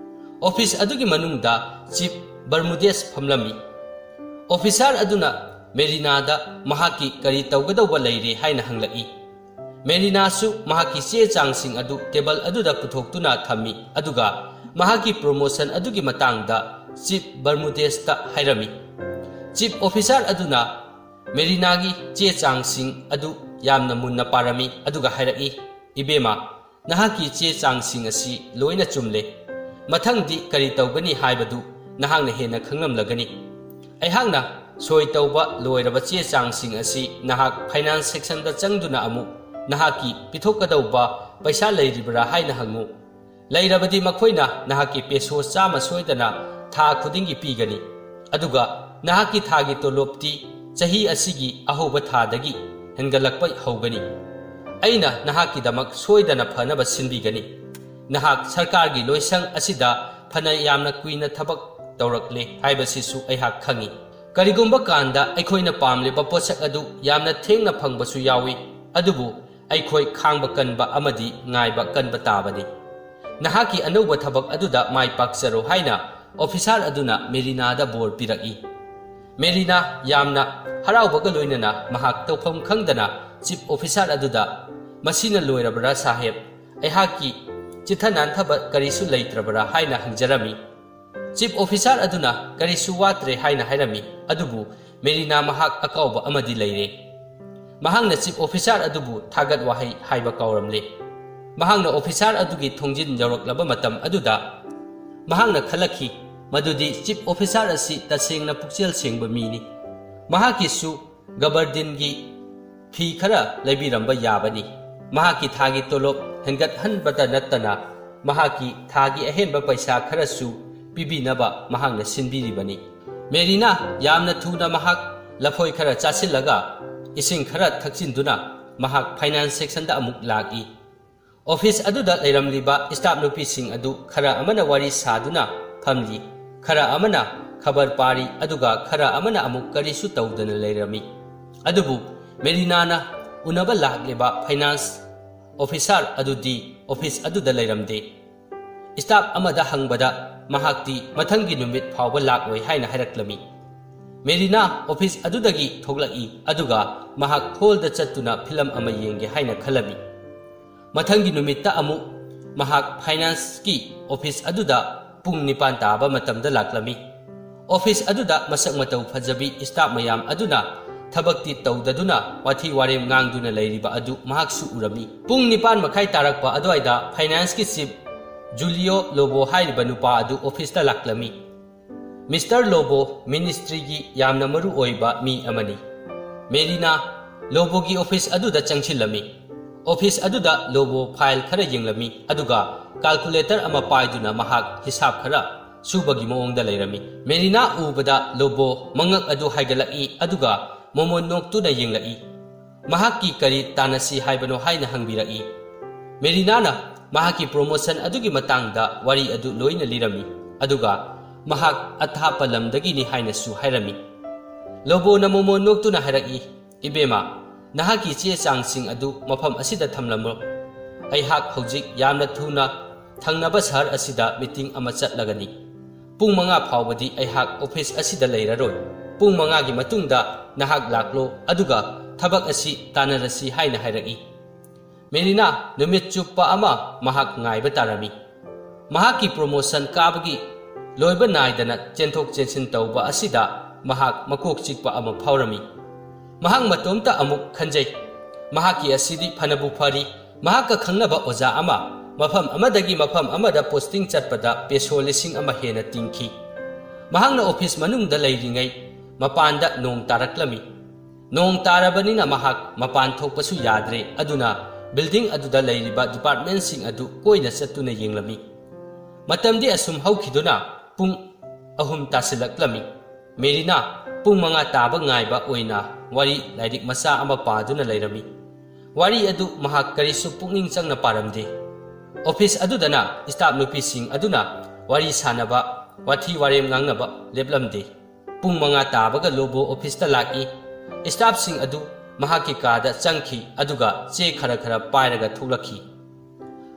ꯑꯣꯐꯤꯁ ꯑꯗꯨꯒꯤ ꯃꯅꯨꯡꯗ ꯆꯤꯐ ꯕꯔꯃꯨꯗꯦꯁ ꯐꯝꯂꯝꯃꯤ꯫ ꯑꯣꯐꯤꯁꯥꯔ ꯑꯗꯨꯅ ꯃꯦꯔꯤꯅꯥꯗ ꯃꯍꯥꯛꯀꯤ ꯀꯔꯤ ꯇꯧꯒꯗꯧꯕ ꯂꯩꯔꯦ ꯍꯥꯏꯅ ꯍꯪꯂꯛꯏ꯫ ꯃꯦꯔꯤꯅꯥꯁꯨ ꯃꯍꯥꯛꯀꯤ ꯆꯦ ꯆꯥꯡꯁꯤꯡ ꯑꯗꯨ ꯇꯦꯕꯜ ꯑꯗꯨꯗ ꯄꯨꯊꯣꯛꯇꯨꯅ ꯊꯝꯃꯤ, ꯑꯗꯨꯒ ꯃꯍꯥꯛꯀꯤ ꯄ꯭ꯔꯣꯃꯣꯁꯟ ꯑꯗꯨꯒꯤ ꯃꯇꯥꯡꯗ ꯆꯤꯐ ꯕꯔꯃꯨꯗꯦꯁꯇ ꯍꯥꯏꯔꯝꯃꯤ꯫ ꯆꯤꯐ ꯑꯣꯐꯤꯁꯥꯔ ꯑꯗꯨꯅ ꯃꯦꯔꯤꯅꯥꯒꯤ ꯆꯦ ꯆꯥꯡꯁꯤꯡ ꯑꯗꯨ ꯌꯥꯝꯅ ꯃꯨꯟꯅ ꯄꯥꯔꯝꯃꯤ, ꯑꯗꯨꯒ ꯍꯥꯏꯔꯛꯏ, "ꯏꯕꯦꯝꯃ, ꯅꯍꯥꯛꯀꯤ ꯆꯦ ꯆꯥꯡꯁꯤꯡ ꯑꯁꯤ ꯂꯣꯏꯅ ꯆꯨꯝꯂꯦ꯫ ꯃꯊꯪꯗꯤ ꯀꯔꯤ ꯇꯧꯒꯅꯤ ꯍꯥꯏꯕꯗꯨ ꯅꯍꯥꯛꯅ ꯍꯦꯟꯅ ꯈꯪꯂꯝꯂꯒꯅꯤ꯫ ꯑꯩꯍꯥꯛꯅ ꯁꯣꯏ ꯇꯧꯕ ꯂꯣꯏꯔꯕ ꯆꯦ ꯆꯥꯡꯁꯤꯡ ꯑꯁꯤ ꯅꯍꯥꯛ ꯐꯥꯏꯅꯥꯟꯁ ꯁꯦꯛꯁꯟꯗ ꯆꯪꯗꯨꯅ ꯑꯃꯨꯛ ꯅꯍꯥꯛꯀꯤ ꯄꯤꯊꯣꯛꯀꯗꯧꯕ ꯄꯩꯁꯥ ꯂꯩꯔꯤꯕ꯭ꯔꯥ ꯍꯥꯏꯅ ꯍꯪꯉꯨ꯫ ꯂꯩꯔꯕꯗꯤ ꯃꯈꯣꯏꯅ ꯅꯍꯥꯛꯀꯤ ꯄꯦꯁꯣ ꯆꯥꯝꯃ ꯁꯣꯏꯗꯅ ꯊꯥ ꯈꯨꯗꯤꯡꯒꯤ ꯄꯤꯒꯅꯤ꯫ ꯑꯗꯨꯒ ꯅꯍꯥꯛꯀꯤ ꯊꯥꯒꯤ ꯇꯣꯂꯣꯞꯇꯤ ꯆꯍꯤ ꯑꯁꯤꯒꯤ ꯑꯍꯧꯕ ꯊꯥꯗꯒꯤ ꯍꯦꯟꯒꯠꯂꯛꯄ ꯍꯧꯒꯅꯤ꯫ ꯑꯩꯅ ꯅꯍꯥꯛꯀꯤꯗꯃꯛ ꯁꯣꯏꯗꯅ ꯐꯅꯕ ꯁꯤꯟꯕꯤꯒꯅꯤ꯫ ꯅꯍꯥꯛ ꯁꯔꯀꯥꯔꯒꯤ ꯂꯣꯏꯁꯪ ꯑꯁꯤꯗ ꯐꯅ ꯌꯥꯝꯅ ꯀꯨꯏꯅ ꯊꯕꯛ ꯇꯧꯔꯛꯂꯦ ꯍꯥꯏꯕꯁꯤꯁꯨ ꯑꯩꯍꯥꯛ ꯈꯪꯏ꯫ ꯀꯔꯤꯒꯨꯝꯕ ꯀꯥꯟꯗ ꯑꯩꯈꯣꯏꯅ ꯄꯥꯝꯂꯤꯕ ꯄꯣꯠꯁꯛ ꯑꯗꯨ ꯌꯥꯝꯅ ꯊꯦꯡꯅ ꯐꯪꯕꯁꯨ ꯌꯥꯎꯏ, ꯑꯗꯨꯕꯨ ꯑꯩꯈꯣꯏ ꯈꯥꯡꯕ ꯀꯟꯕ ꯑꯃꯗꯤ ꯉꯥꯏꯕ ꯀꯟꯕ ꯇꯥꯕꯅꯤ꯫ ꯅꯍꯥꯛꯀꯤ ꯑꯅꯧꯕ ꯊꯕꯛ ꯑꯗꯨꯗ ꯃꯥꯏ ꯄꯥꯛꯆꯔꯣ" ꯍꯥꯏꯅ ꯑꯣꯐꯤꯁꯥꯔ ꯑꯗꯨꯅ ꯃꯦꯔꯤꯅꯥꯗ ꯕꯣꯔ ꯄꯤꯔꯛꯏ꯫ ꯃꯦꯔꯤꯅꯥ ꯌꯥꯝꯅ ꯍꯔꯥꯎꯕꯒ ꯂꯣꯏꯅꯅ ꯃꯍꯥꯛ ꯇꯧꯐꯝ ꯈꯪꯗꯅ ꯆꯤꯐ ꯑꯣꯐꯤꯁꯥꯔ ꯑꯗꯨꯗ, "ꯃꯁꯤꯅ ꯂꯣꯏꯔꯕ꯭ꯔꯥ ꯁꯥꯍꯦꯕ? ꯑꯩꯍꯥꯛꯀꯤ ꯆꯤꯠꯊ ꯅꯥꯟꯊꯕ ꯀꯔꯤꯁꯨ ꯂꯩꯇ꯭ꯔꯕꯔꯥ ꯍꯥꯏꯅ ꯍꯪꯖꯔꯝꯃꯤ꯫ ꯆꯤꯐ ꯑꯣꯐꯤꯁꯥꯔ ꯑꯗꯨꯅ ꯀꯔꯤꯁꯨ ꯋꯥꯠꯇ꯭ꯔꯦ ꯍꯥꯏꯅ ꯍꯥꯏꯔꯝꯃꯤ, ꯑꯗꯨꯕꯨ ꯃꯦꯔꯤꯅꯥ ꯃꯍꯥꯛ ꯑꯀꯥꯎꯕ ꯑꯃꯗꯤ ꯂꯩꯔꯦ꯫ ꯃꯍꯥꯛꯅ ꯆꯤꯐ ꯑꯣꯐꯤꯁꯥꯔ ꯑꯗꯨꯕꯨ ꯊꯥꯒꯠ ꯋꯥꯍꯩ ꯍꯥꯏꯕ ꯀꯥꯎꯔꯝꯂꯦ꯫ ꯃꯍꯥꯛꯅ ꯑꯣꯐꯤꯁꯥꯔ ꯑꯗꯨꯒꯤ ꯊꯣꯡꯖꯤꯟ ꯌꯧꯔꯛꯂꯕ ꯃꯇꯝ ꯑꯗꯨꯗ ꯃꯍꯥꯛꯅ ꯈꯜꯂꯛꯈꯤ ꯃꯗꯨꯗꯤ ꯆꯤꯐ ꯑꯣꯐꯤꯁꯥꯔ ꯑꯁꯤ ꯇꯁꯦꯡꯅ ꯄꯨꯛꯆꯦꯜ ꯁꯦꯡꯕ ꯃꯤꯅꯤ꯫ ꯃꯍꯥꯛꯀꯤꯁꯨ ꯒꯕꯔꯗꯤꯟꯒꯤ ꯐꯤ ꯈꯔ ꯂꯩꯕꯤꯔꯝꯕ ꯌꯥꯕꯅꯤ꯫ ꯃꯍꯥꯛꯀꯤ ꯊꯥꯒꯤ ꯇꯣꯂꯣꯞ ꯍꯦꯟꯒꯠꯍꯟꯕꯇ ꯅꯠꯇꯅ ꯃꯍꯥꯛꯀꯤ ꯊꯥꯒꯤ ꯑꯍꯦꯟꯕ ꯄꯩꯁꯥ ꯈꯔꯁꯨ ꯄꯤꯕꯤꯅꯕ ꯃꯍꯥꯛꯅ ꯁꯤꯟꯕꯤꯔꯤꯕꯅꯤ꯫ ꯃꯦꯔꯤꯅꯥ ꯌꯥꯝꯅ ꯊꯨꯅ ꯃꯍꯥꯛ ꯂꯐꯣꯏ ꯈꯔ ꯆꯥꯁꯤꯜꯂꯒ ꯏꯁꯤꯡ ꯈꯔ ꯊꯛꯆꯤꯟꯗꯨꯅ ꯃꯍꯥꯛ ꯐꯥꯏꯅꯥꯟꯁ ꯁꯦꯛꯁꯟꯗ ꯑꯃꯨꯛ ꯂꯥꯛꯏ꯫ ꯑꯣꯐꯤꯁ ꯑꯗꯨꯗ ꯂꯩꯔꯝꯂꯤꯕ ꯁ꯭ꯇꯥꯐ ꯅꯨꯄꯤꯁꯤꯡ ꯑꯗꯨ ꯈꯔ ꯑꯃꯅ ꯋꯥꯔꯤ ꯁꯥꯗꯨꯅ ꯐꯝꯂꯤ, ꯈꯔ ꯑꯃꯅ ꯈꯕꯔ ꯄꯥꯔꯤ, ꯑꯗꯨꯒ ꯈꯔ ꯑꯃꯅ ꯑꯃꯨꯛ ꯀꯔꯤꯁꯨ ꯇꯧꯗꯅ ꯂꯩꯔꯝꯃꯤ꯫ ꯑꯗꯨꯕꯨ ꯃꯦꯔꯤꯅꯥꯅ ꯎꯅꯕ ꯂꯥꯛꯂꯤꯕ ꯐꯥꯏꯅꯥꯟꯁ ꯑꯣꯐꯤꯁꯥꯔ ꯑꯗꯨꯗꯤ ꯑꯣꯐꯤꯁ ꯑꯗꯨꯗ ꯂꯩꯔꯝꯗꯦ꯫ ꯁ꯭ꯇꯥꯐ ꯑꯃꯗ ꯍꯪꯕꯗ ꯃꯍꯥꯛꯇꯤ ꯃꯊꯪꯒꯤ ꯅꯨꯃꯤꯠ ꯐꯥꯎꯕ ꯂꯥꯛꯂꯣꯏ ꯍꯥꯏꯅ ꯍꯥꯏꯔꯛꯂꯝꯃꯤ꯫ ꯃꯦꯔꯤꯅꯥ ꯑꯣꯐꯤꯁ ꯑꯗꯨꯗꯒꯤ ꯊꯣꯛꯂꯛꯏ, ꯑꯗꯨꯒ ꯃꯍꯥꯛ ꯍꯣꯜꯗ ꯆꯠꯇꯨꯅ ꯐꯤꯂꯝ ꯑꯃ ꯌꯦꯡꯒꯦ ꯍꯥꯏꯅ ꯈꯜꯂꯝꯃꯤ꯫ ꯃꯊꯪꯒꯤ ꯅꯨꯃꯤꯠꯇ ꯑꯃꯨꯛ ꯃꯍꯥꯛ ꯐꯥꯏꯅꯥꯟꯁꯀꯤ ꯑꯣꯐꯤꯁ ꯑꯗꯨꯗ ꯄꯨꯡ ꯅꯤꯄꯥꯟ ꯇꯥꯕ ꯃꯇꯝꯗ ꯂꯥꯛꯂꯝꯃꯤ꯫ ꯑꯣꯐꯤꯁ ꯑꯗꯨꯗ ꯃꯁꯛ ꯃꯇꯧ ꯐꯖꯕꯤ ꯁ꯭ꯇꯥꯐ ꯃꯌꯥꯝ ꯑꯗꯨꯅ ꯊꯕꯛꯇꯤ ꯇꯧꯗꯗꯨꯅ ꯋꯥꯊꯤ ꯋꯥꯔꯦꯝ ꯉꯥꯡꯗꯨꯅ ꯂꯩꯔꯤꯕ ꯑꯗꯨ ꯃꯍꯥꯛꯁꯨ ꯎꯔꯝꯃꯤ꯫ ꯄꯨꯡ ꯅꯤꯄꯥꯟ ꯃꯈꯥꯏ ꯇꯥꯔꯛꯄ ꯑꯗꯨꯋꯥꯏꯗ ꯐꯥꯏꯅꯥꯟꯁꯀꯤ ꯆꯤꯐ ꯖꯨꯂꯤꯌꯣ ꯂꯣꯕꯣ ꯍꯥꯏꯔꯤꯕ ꯅꯨꯄꯥ ꯑꯗꯨ ꯑꯣꯐꯤꯁꯇ ꯂꯥꯛꯂꯝꯃꯤ꯫ ꯃꯤꯁꯇꯔ ꯂꯣꯕꯣ ꯃꯤꯅꯤꯁꯇ꯭ꯔꯤꯒꯤ ꯌꯥꯝꯅ ꯃꯔꯨ ꯑꯣꯏꯕ ꯃꯤ ꯑꯃꯅꯤ꯫ ꯃꯦꯔꯤꯅꯥ ꯂꯣꯕꯣꯒꯤ ꯑꯣꯐꯤꯁ ꯑꯗꯨꯗ ꯆꯪꯁꯤꯜꯂꯝꯃꯤ꯫ ꯑꯣꯐꯤꯁ ꯑꯗꯨꯗ ꯂꯣꯕꯣ ꯐꯥꯏꯜ ꯈꯔ ꯌꯦꯡꯂꯝꯃꯤ, ꯑꯗꯨꯒ ꯀꯥꯜꯀꯨꯂꯦꯇꯔ ꯑꯃ ꯄꯥꯏꯗꯨꯅ ꯃꯍꯥꯛ ꯍꯤꯁꯥꯕ ꯈꯔ ꯁꯨꯕꯒꯤ ꯃꯑꯣꯡꯗ ꯂꯩꯔꯝꯃꯤ꯫ ꯃꯦꯔꯤꯅꯥ ꯎꯕꯗ ꯂꯣꯕꯣ ꯃꯉꯛ ꯑꯗꯨ ꯍꯥꯏꯒꯠꯂꯛꯏ, ꯑꯗꯨꯒ ꯃꯣꯃꯣꯟ ꯅꯣꯛꯇꯨꯅ ꯌꯦꯡꯂꯛꯏ꯫ ꯃꯍꯥꯛꯀꯤ ꯀꯔꯤ ꯇꯥꯟꯅꯁꯤ ꯍꯥꯏꯕꯅꯣ ꯍꯥꯏꯅ ꯍꯪꯕꯤꯔꯛꯏ꯫ ꯃꯦꯔꯤꯅꯥꯅ ꯃꯍꯥꯛꯀꯤ ꯄ꯭ꯔꯣꯃꯣꯁꯟ ꯑꯗꯨꯒꯤ ꯃꯇꯥꯡꯗ ꯋꯥꯔꯤ ꯑꯗꯨ ꯂꯣꯏꯅ ꯂꯤꯔꯝꯃꯤ, ꯑꯗꯨꯒ ꯃꯍꯥꯛ ꯑꯊꯥꯞꯄ ꯂꯝꯗꯒꯤꯅꯤ ꯍꯥꯏꯅꯁꯨ ꯍꯥꯏꯔꯝꯃꯤ꯫ ꯂꯣꯕꯣꯅ ꯃꯣꯃꯣꯟ ꯅꯣꯛꯇꯨꯅ ꯍꯥꯏꯔꯛꯏ, "ꯏꯕꯦꯝꯃ, ꯅꯍꯥꯛꯀꯤ ꯆꯦ ꯆꯥꯡꯁꯤꯡ ꯑꯗꯨ ꯃꯐꯝ ꯑꯁꯤꯗ ꯊꯝꯂꯝꯂꯣ꯫ ꯑꯩꯍꯥꯛ ꯍꯧꯖꯤꯛ ꯌꯥꯝꯅ ꯊꯨꯅ ꯊꯪꯅꯕ ꯁꯍꯔ ꯑꯁꯤꯗ ꯃꯤꯇꯤꯡ ꯑꯃ ꯆꯠꯂꯒꯅꯤ꯫ ꯄꯨꯡ ꯃꯉꯥ ꯐꯥꯎꯕꯗꯤ ꯑꯩꯍꯥꯛ ꯑꯣꯐꯤꯁ ꯑꯁꯤꯗ ꯂꯩꯔꯔꯣꯏ꯫ ꯄꯨꯡ ꯃꯉꯥꯒꯤ ꯃꯇꯨꯡꯗ ꯅꯍꯥꯛ ꯂꯥꯛꯂꯣ, ꯑꯗꯨꯒ ꯊꯕꯛ ꯑꯁꯤ ꯇꯥꯟꯅꯔꯁꯤ" ꯍꯥꯏꯅ ꯍꯥꯏꯔꯛꯏ꯫ ꯃꯦꯔꯤꯅꯥ ꯅꯨꯃꯤꯠ ꯆꯨꯞꯄ ꯑꯃ ꯃꯍꯥꯛ ꯉꯥꯏꯕ ꯇꯥꯔꯝꯃꯤ꯫ ꯃꯍꯥꯛꯀꯤ ꯄ꯭ꯔꯣꯃꯣꯁꯟ ꯀꯥꯕꯒꯤ ꯂꯣꯏꯕ ꯅꯥꯏꯗꯅ ꯆꯦꯟꯊꯣꯛ ꯆꯦꯟꯁꯤꯟ ꯇꯧꯕ ꯑꯁꯤꯗ ꯃꯍꯥꯛ ꯃꯀꯣꯛ ꯆꯤꯛꯄ ꯑꯃ ꯐꯥꯎꯔꯝꯃꯤ꯫ ꯃꯍꯥꯛ ꯃꯇꯣꯝꯇ ꯑꯃꯨꯛ ꯈꯟꯖꯩ, "ꯃꯍꯥꯛꯀꯤ ꯑꯁꯤꯗꯤ ꯐꯅꯕꯨ ꯐꯔꯤ, ꯃꯍꯥꯛꯀ ꯈꯪꯅꯕ ꯑꯣꯖꯥ ꯑꯃ ꯃꯐꯝ ꯑꯃꯗꯒꯤ ꯃꯐꯝ ꯑꯃꯗ ꯄꯣꯁꯇꯤꯡ ꯆꯠꯄꯗ ꯄꯦꯁꯣ ꯂꯤꯁꯤꯡ ꯑꯃ ꯍꯦꯟꯅ ꯇꯤꯡꯈꯤ꯫ ꯃꯍꯥꯛꯅ ꯑꯣꯐꯤꯁ ꯃꯅꯨꯡꯗ ꯂꯩꯔꯤꯉꯩ ꯃꯄꯥꯟꯗ ꯅꯣꯡ ꯇꯥꯔꯛꯂꯝꯃꯤ꯫ ꯅꯣꯡ ꯇꯥꯔꯕꯅꯤꯅ ꯃꯍꯥꯛ ꯃꯄꯥꯟ ꯊꯣꯛꯄꯁꯨ ꯌꯥꯗ꯭ꯔꯦ, ꯑꯗꯨꯅ ꯕꯤꯜꯗꯤꯡ ꯑꯗꯨꯗ ꯂꯩꯔꯤꯕ ꯗꯤꯄꯥꯔꯠꯃꯦꯟꯁꯤꯡ ꯑꯗꯨ ꯀꯣꯏꯅ ꯆꯠꯇꯨꯅ ꯌꯦꯡꯂꯝꯃꯤ꯫ ꯃꯇꯝꯗꯤ ꯑꯁꯨꯝ ꯍꯧꯈꯤꯗꯨꯅ ꯄꯨꯡ ꯑꯍꯨꯝ ꯇꯥꯁꯤꯜꯂꯛꯂꯝꯃꯤ꯫ ꯃꯦꯔꯤꯅꯥ ꯄꯨꯡ ꯃꯉꯥ ꯇꯥꯕ ꯉꯥꯏꯕ ꯑꯣꯏꯅ ꯋꯥꯔꯤ ꯂꯥꯏꯔꯤꯛ ꯃꯆꯥ ꯑꯃ ꯄꯥꯗꯨꯅ ꯂꯩꯔꯝꯃꯤ꯫ ꯋꯥꯔꯤ ꯑꯗꯨ ꯃꯍꯥꯛ ꯀꯔꯤꯁꯨ ꯄꯨꯛꯅꯤꯡ ꯆꯪꯅ ꯄꯥꯔꯝꯗꯦ꯫ ꯑꯣꯐꯤꯁ ꯑꯗꯨꯗꯅ ꯁ꯭ꯇꯥꯐ ꯅꯨꯄꯤꯁꯤꯡ ꯑꯗꯨꯅ ꯋꯥꯔꯤ ꯁꯥꯅꯕ, ꯋꯥꯊꯤ ꯋꯥꯔꯦꯝ ꯉꯥꯡꯅꯕ ꯂꯦꯞꯂꯝꯗꯦ꯫ ꯄꯨꯡ ꯃꯉꯥ ꯇꯥꯕꯒ ꯂꯣꯕꯣ ꯑꯣꯐꯤꯁꯇ ꯂꯥꯛꯏ꯫ ꯁ꯭ꯇꯥꯐꯁꯤꯡ ꯑꯗꯨ ꯃꯍꯥꯛꯀꯤ ꯀꯥꯗ ꯆꯪꯈꯤ, ꯑꯗꯨꯒ ꯆꯦ ꯈꯔ ꯈꯔ ꯄꯥꯏꯔꯒ ꯊꯣꯛꯂꯛꯈꯤ꯫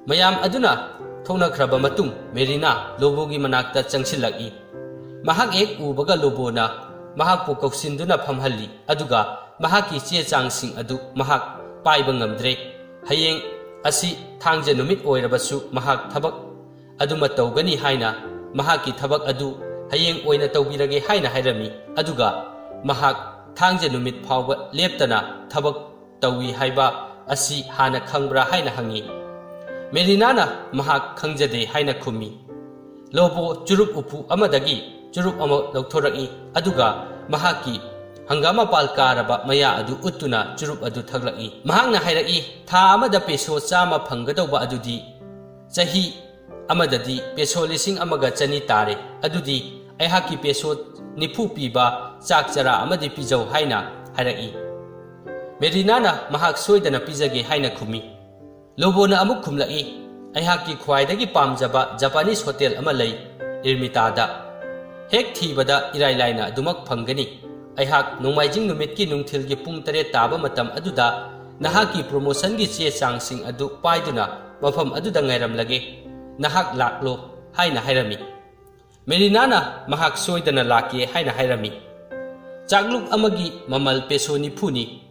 ꯃꯌꯥꯝ ꯑꯗꯨꯅ ꯊꯣꯛꯅꯈ꯭ꯔꯕ ꯃꯇꯨꯡ ꯃꯦꯔꯤꯅꯥ ꯂꯣꯕꯣꯒꯤ ꯃꯅꯥꯛꯇ ꯆꯪꯁꯤꯜꯂꯛꯏ꯫ ꯃꯍꯥꯛ ꯍꯦꯛ ꯎꯕꯒ ꯂꯣꯕꯣꯅ ꯃꯍꯥꯛꯄꯨ ꯀꯧꯁꯤꯟꯗꯨꯅ ꯐꯝꯍꯜꯂꯤ, ꯑꯗꯨꯒ ꯃꯍꯥꯛꯀꯤ ꯆꯦ ꯆꯥꯡꯁꯤꯡ ꯑꯗꯨ ꯃꯍꯥꯛ ꯄꯥꯏꯕ ꯉꯝꯗ꯭ꯔꯦ꯫ ꯍꯌꯦꯡ ꯑꯁꯤ ꯊꯥꯡꯖ ꯅꯨꯃꯤꯠ ꯑꯣꯏꯔꯕꯁꯨ ꯃꯍꯥꯛ ꯊꯕꯛ ꯑꯗꯨꯃ ꯇꯧꯒꯅꯤ ꯍꯥꯏꯅ, ꯃꯍꯥꯛꯀꯤ ꯊꯕꯛ ꯑꯗꯨ ꯍꯌꯦꯡ ꯑꯣꯏꯅ ꯇꯧꯕꯤꯔꯒꯦ ꯍꯥꯏꯅ ꯍꯥꯏꯔꯝꯃꯤ꯫ ꯑꯗꯨꯒ ꯃꯍꯥꯛ ꯊꯥꯡꯖ ꯅꯨꯃꯤꯠ ꯐꯥꯎꯕ ꯂꯦꯞꯇꯅ ꯊꯕꯛ ꯇꯧꯏ ꯍꯥꯏꯕ ꯑꯁꯤ ꯍꯥꯟꯅ ꯈꯪꯕ꯭ꯔꯥ ꯍꯥꯏꯅ ꯍꯪꯉꯤ꯫ ꯃꯦꯔꯤꯅꯥꯅ ꯃꯍꯥꯛ ꯈꯪꯖꯗꯦ ꯍꯥꯏꯅ ꯈꯨꯝꯃꯤ꯫ ꯂꯣꯕꯣ ꯆꯨꯔꯨꯞ ꯎꯄꯨ ꯑꯃꯗꯒꯤ ꯆꯨꯔꯨꯞ ꯑꯃ ꯂꯧꯊꯣꯔꯛꯏ, ꯑꯗꯨꯒ ꯃꯍꯥꯛꯀꯤ ꯍꯪꯒꯥꯝ ꯃꯄꯥꯜ ꯀꯥꯔꯕ ꯃꯌꯥ ꯑꯗꯨ ꯎꯠꯇꯨꯅ ꯆꯨꯔꯨꯞ ꯑꯗꯨ ꯊꯛꯂꯛꯏ꯫ ꯃꯍꯥꯛꯅ ꯍꯥꯏꯔꯛꯏ, "ꯊꯥ ꯑꯃꯗ ꯄꯦꯁꯣ ꯆꯥꯝꯃ ꯐꯪꯒꯗꯧꯕ ꯑꯗꯨꯗꯤ ꯆꯍꯤ ꯑꯃꯗꯗꯤ ꯄꯦꯁꯣ ꯂꯤꯁꯤꯡ ꯑꯃꯒ ꯆꯅꯤ ꯇꯥꯔꯦ꯫ ꯑꯗꯨꯗꯤ ꯑꯩꯍꯥꯛꯀꯤ ꯄꯦꯁꯣ ꯅꯤꯐꯨ ꯄꯤꯕ ꯆꯥꯛ ꯆꯔꯥ ꯑꯃꯗꯤ ꯄꯤꯖꯧ" ꯍꯥꯏꯅ ꯍꯥꯏꯔꯛꯏ꯫ ꯃꯦꯔꯤꯅꯥꯅ ꯃꯍꯥꯛ ꯁꯣꯏꯗꯅ ꯄꯤꯖꯒꯦ ꯍꯥꯏꯅ ꯈꯨꯝꯃꯤ꯫ ꯂꯣꯕꯣꯅ ꯑꯃꯨꯛ ꯈꯨꯝꯂꯛꯏ, "ꯑꯩꯍꯥꯛꯀꯤ ꯈ꯭ꯋꯥꯏꯗꯒꯤ ꯄꯥꯝꯖꯕ ꯖꯄꯥꯅꯤꯁ ꯍꯣꯇꯦꯜ ꯑꯃ ꯂꯩ, ꯏꯔꯃꯤꯇꯥꯗ꯫ ꯍꯦꯛ ꯊꯤꯕꯗ ꯏꯔꯥꯏ ꯂꯥꯏꯅ ꯑꯗꯨꯃꯛ ꯐꯪꯒꯅꯤ꯫ ꯑꯩꯍꯥꯛ ꯅꯣꯡꯃꯥꯏꯖꯤꯡ ꯅꯨꯃꯤꯠꯀꯤ ꯅꯨꯡꯊꯤꯜꯒꯤ ꯄꯨꯡ ꯇꯔꯦꯠ ꯇꯥꯕ ꯃꯇꯝ ꯑꯗꯨꯗ ꯅꯍꯥꯛꯀꯤ ꯄ꯭ꯔꯣꯃꯣꯁꯟꯒꯤ ꯆꯦ ꯆꯥꯡꯁꯤꯡ ꯑꯗꯨ ꯄꯥꯏꯗꯨꯅ ꯃꯐꯝ ꯑꯗꯨꯗ ꯉꯥꯏꯔꯝꯂꯒꯦ꯫ ꯅꯍꯥꯛ ꯂꯥꯛꯂꯣ" ꯍꯥꯏꯅ ꯍꯥꯏꯔꯝꯃꯤ꯫ ꯃꯦꯔꯤꯅꯥꯅ ꯃꯍꯥꯛ ꯁꯣꯏꯗꯅ ꯂꯥꯛꯀꯦ ꯍꯥꯏꯅ ꯍꯥꯏꯔꯝꯃꯤ꯫ ꯆꯥꯛꯂꯨꯛ ꯑꯃꯒꯤ ꯃꯃꯜ ꯄꯦꯁꯣ ꯅꯤꯐꯨꯅꯤ꯫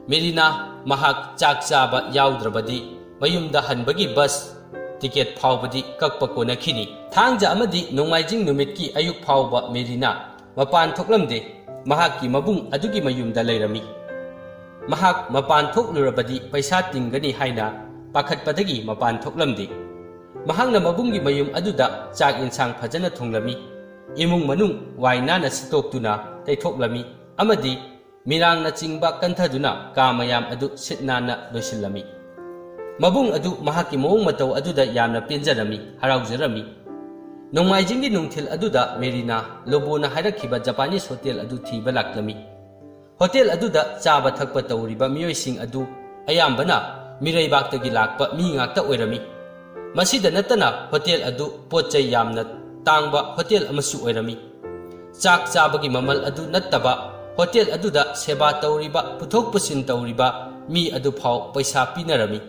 ꯃꯦꯔꯤꯅꯥ ꯃꯍꯥꯛ ꯆꯥꯛ ꯆꯥꯕ ꯌꯥꯎꯗ꯭ꯔꯕꯗꯤ ꯃꯌꯨꯝꯗ ꯍꯟꯕꯒꯤ ꯕꯁ ꯇꯤꯀꯦꯠ ꯐꯥꯎꯕꯗꯤ ꯀꯛꯄ ꯀꯣꯟꯅꯈꯤꯅꯤ꯫ ꯊꯥꯡꯖ ꯑꯃꯗꯤ ꯅꯣꯡꯃꯥꯏꯖꯤꯡ ꯅꯨꯃꯤꯠꯀꯤ ꯑꯌꯨꯛ ꯐꯥꯎꯕ ꯃꯦꯔꯤꯅꯥ ꯃꯄꯥꯟ ꯊꯣꯛꯂꯝꯗꯦ꯫ ꯃꯍꯥꯛꯀꯤ ꯃꯕꯨꯡ ꯑꯗꯨꯒꯤ ꯃꯌꯨꯝꯗ ꯂꯩꯔꯝꯃꯤ꯫ ꯃꯍꯥꯛ ꯃꯄꯥꯟ ꯊꯣꯛꯂꯨꯔꯕꯗꯤ ꯄꯩꯁꯥ ꯇꯤꯡꯒꯅꯤ ꯍꯥꯏꯅ ꯄꯥꯈꯠꯄꯗꯒꯤ ꯃꯄꯥꯟ ꯊꯣꯛꯂꯝꯗꯦ꯫ ꯃꯍꯥꯛꯅ ꯃꯕꯨꯡꯒꯤ ꯃꯌꯨꯝ ꯑꯗꯨꯗ ꯆꯥꯛ ꯌꯦꯟꯁꯥꯡ ꯐꯖꯅ ꯊꯣꯡꯂꯝꯃꯤ꯫ ꯏꯃꯨꯡ ꯃꯅꯨꯡ ꯋꯥꯏ ꯅꯥꯟꯅ ꯁꯤꯠꯇꯣꯛꯇꯨꯅ ꯇꯩꯊꯣꯛꯂꯝꯃꯤ ꯑꯃꯗꯤ ꯃꯤꯔꯥꯡꯅꯆꯤꯡꯕ ꯀꯟꯊꯗꯨꯅ ꯀꯥ ꯃꯌꯥꯝ ꯑꯗꯨ ꯁꯤꯠ ꯅꯥꯟꯅ ꯂꯣꯏꯁꯤꯜꯂꯝꯃꯤ꯫ ꯃꯕꯨꯡ ꯑꯗꯨ ꯃꯍꯥꯛꯀꯤ ꯃꯑꯣꯡ ꯃꯇꯧ ꯑꯗꯨꯗ ꯌꯥꯝꯅ ꯄꯦꯟꯖꯔꯝꯃꯤ, ꯍꯔꯥꯎꯖꯔꯝꯃꯤ꯫ ꯅꯣꯡꯃꯥꯏꯖꯤꯡꯒꯤ ꯅꯨꯡꯊꯤꯜ ꯑꯗꯨꯗ ꯃꯦꯔꯤꯅꯥ ꯂꯣꯕꯣꯅ ꯍꯥꯏꯔꯛꯈꯤꯕ ꯖꯄꯥꯅꯤꯁ ꯍꯣꯇꯦꯜ ꯑꯗꯨ ꯊꯤꯕ ꯂꯥꯛꯂꯝꯃꯤ꯫ ꯍꯣꯇꯦꯜ ꯑꯗꯨꯗ ꯆꯥꯕ ꯊꯛꯄ ꯇꯧꯔꯤꯕ ꯃꯤꯑꯣꯏꯁꯤꯡ ꯑꯗꯨ ꯑꯌꯥꯝꯕꯅ ꯃꯤꯔꯩꯕꯥꯛꯇꯒꯤ ꯂꯥꯛꯄ ꯃꯤ ꯉꯥꯛꯇ ꯑꯣꯏꯔꯝꯃꯤ꯫ ꯃꯁꯤꯗ ꯅꯠꯇꯅ ꯍꯣꯇꯦꯜ ꯑꯗꯨ ꯄꯣꯠ ꯆꯩ ꯌꯥꯝꯅ ꯇꯥꯡꯕ ꯍꯣꯇꯦꯜ ꯑꯃꯁꯨ ꯑꯣꯏꯔꯝꯃꯤ꯫ ꯆꯥꯛ ꯆꯥꯕꯒꯤ ꯃꯃꯜ ꯑꯗꯨ ꯅꯠꯇꯕ ꯍꯣꯇꯦꯜ ꯑꯗꯨꯗ ꯁꯦꯕꯥ ꯇꯧꯔꯤꯕ, ꯄꯨꯊꯣꯛ ꯄꯨꯁꯤꯟ ꯇꯧꯔꯤꯕ ꯃꯤ ꯑꯗꯨ ꯐꯥꯎ ꯄꯩꯁꯥ ꯄꯤꯅꯔꯝꯃꯤ꯫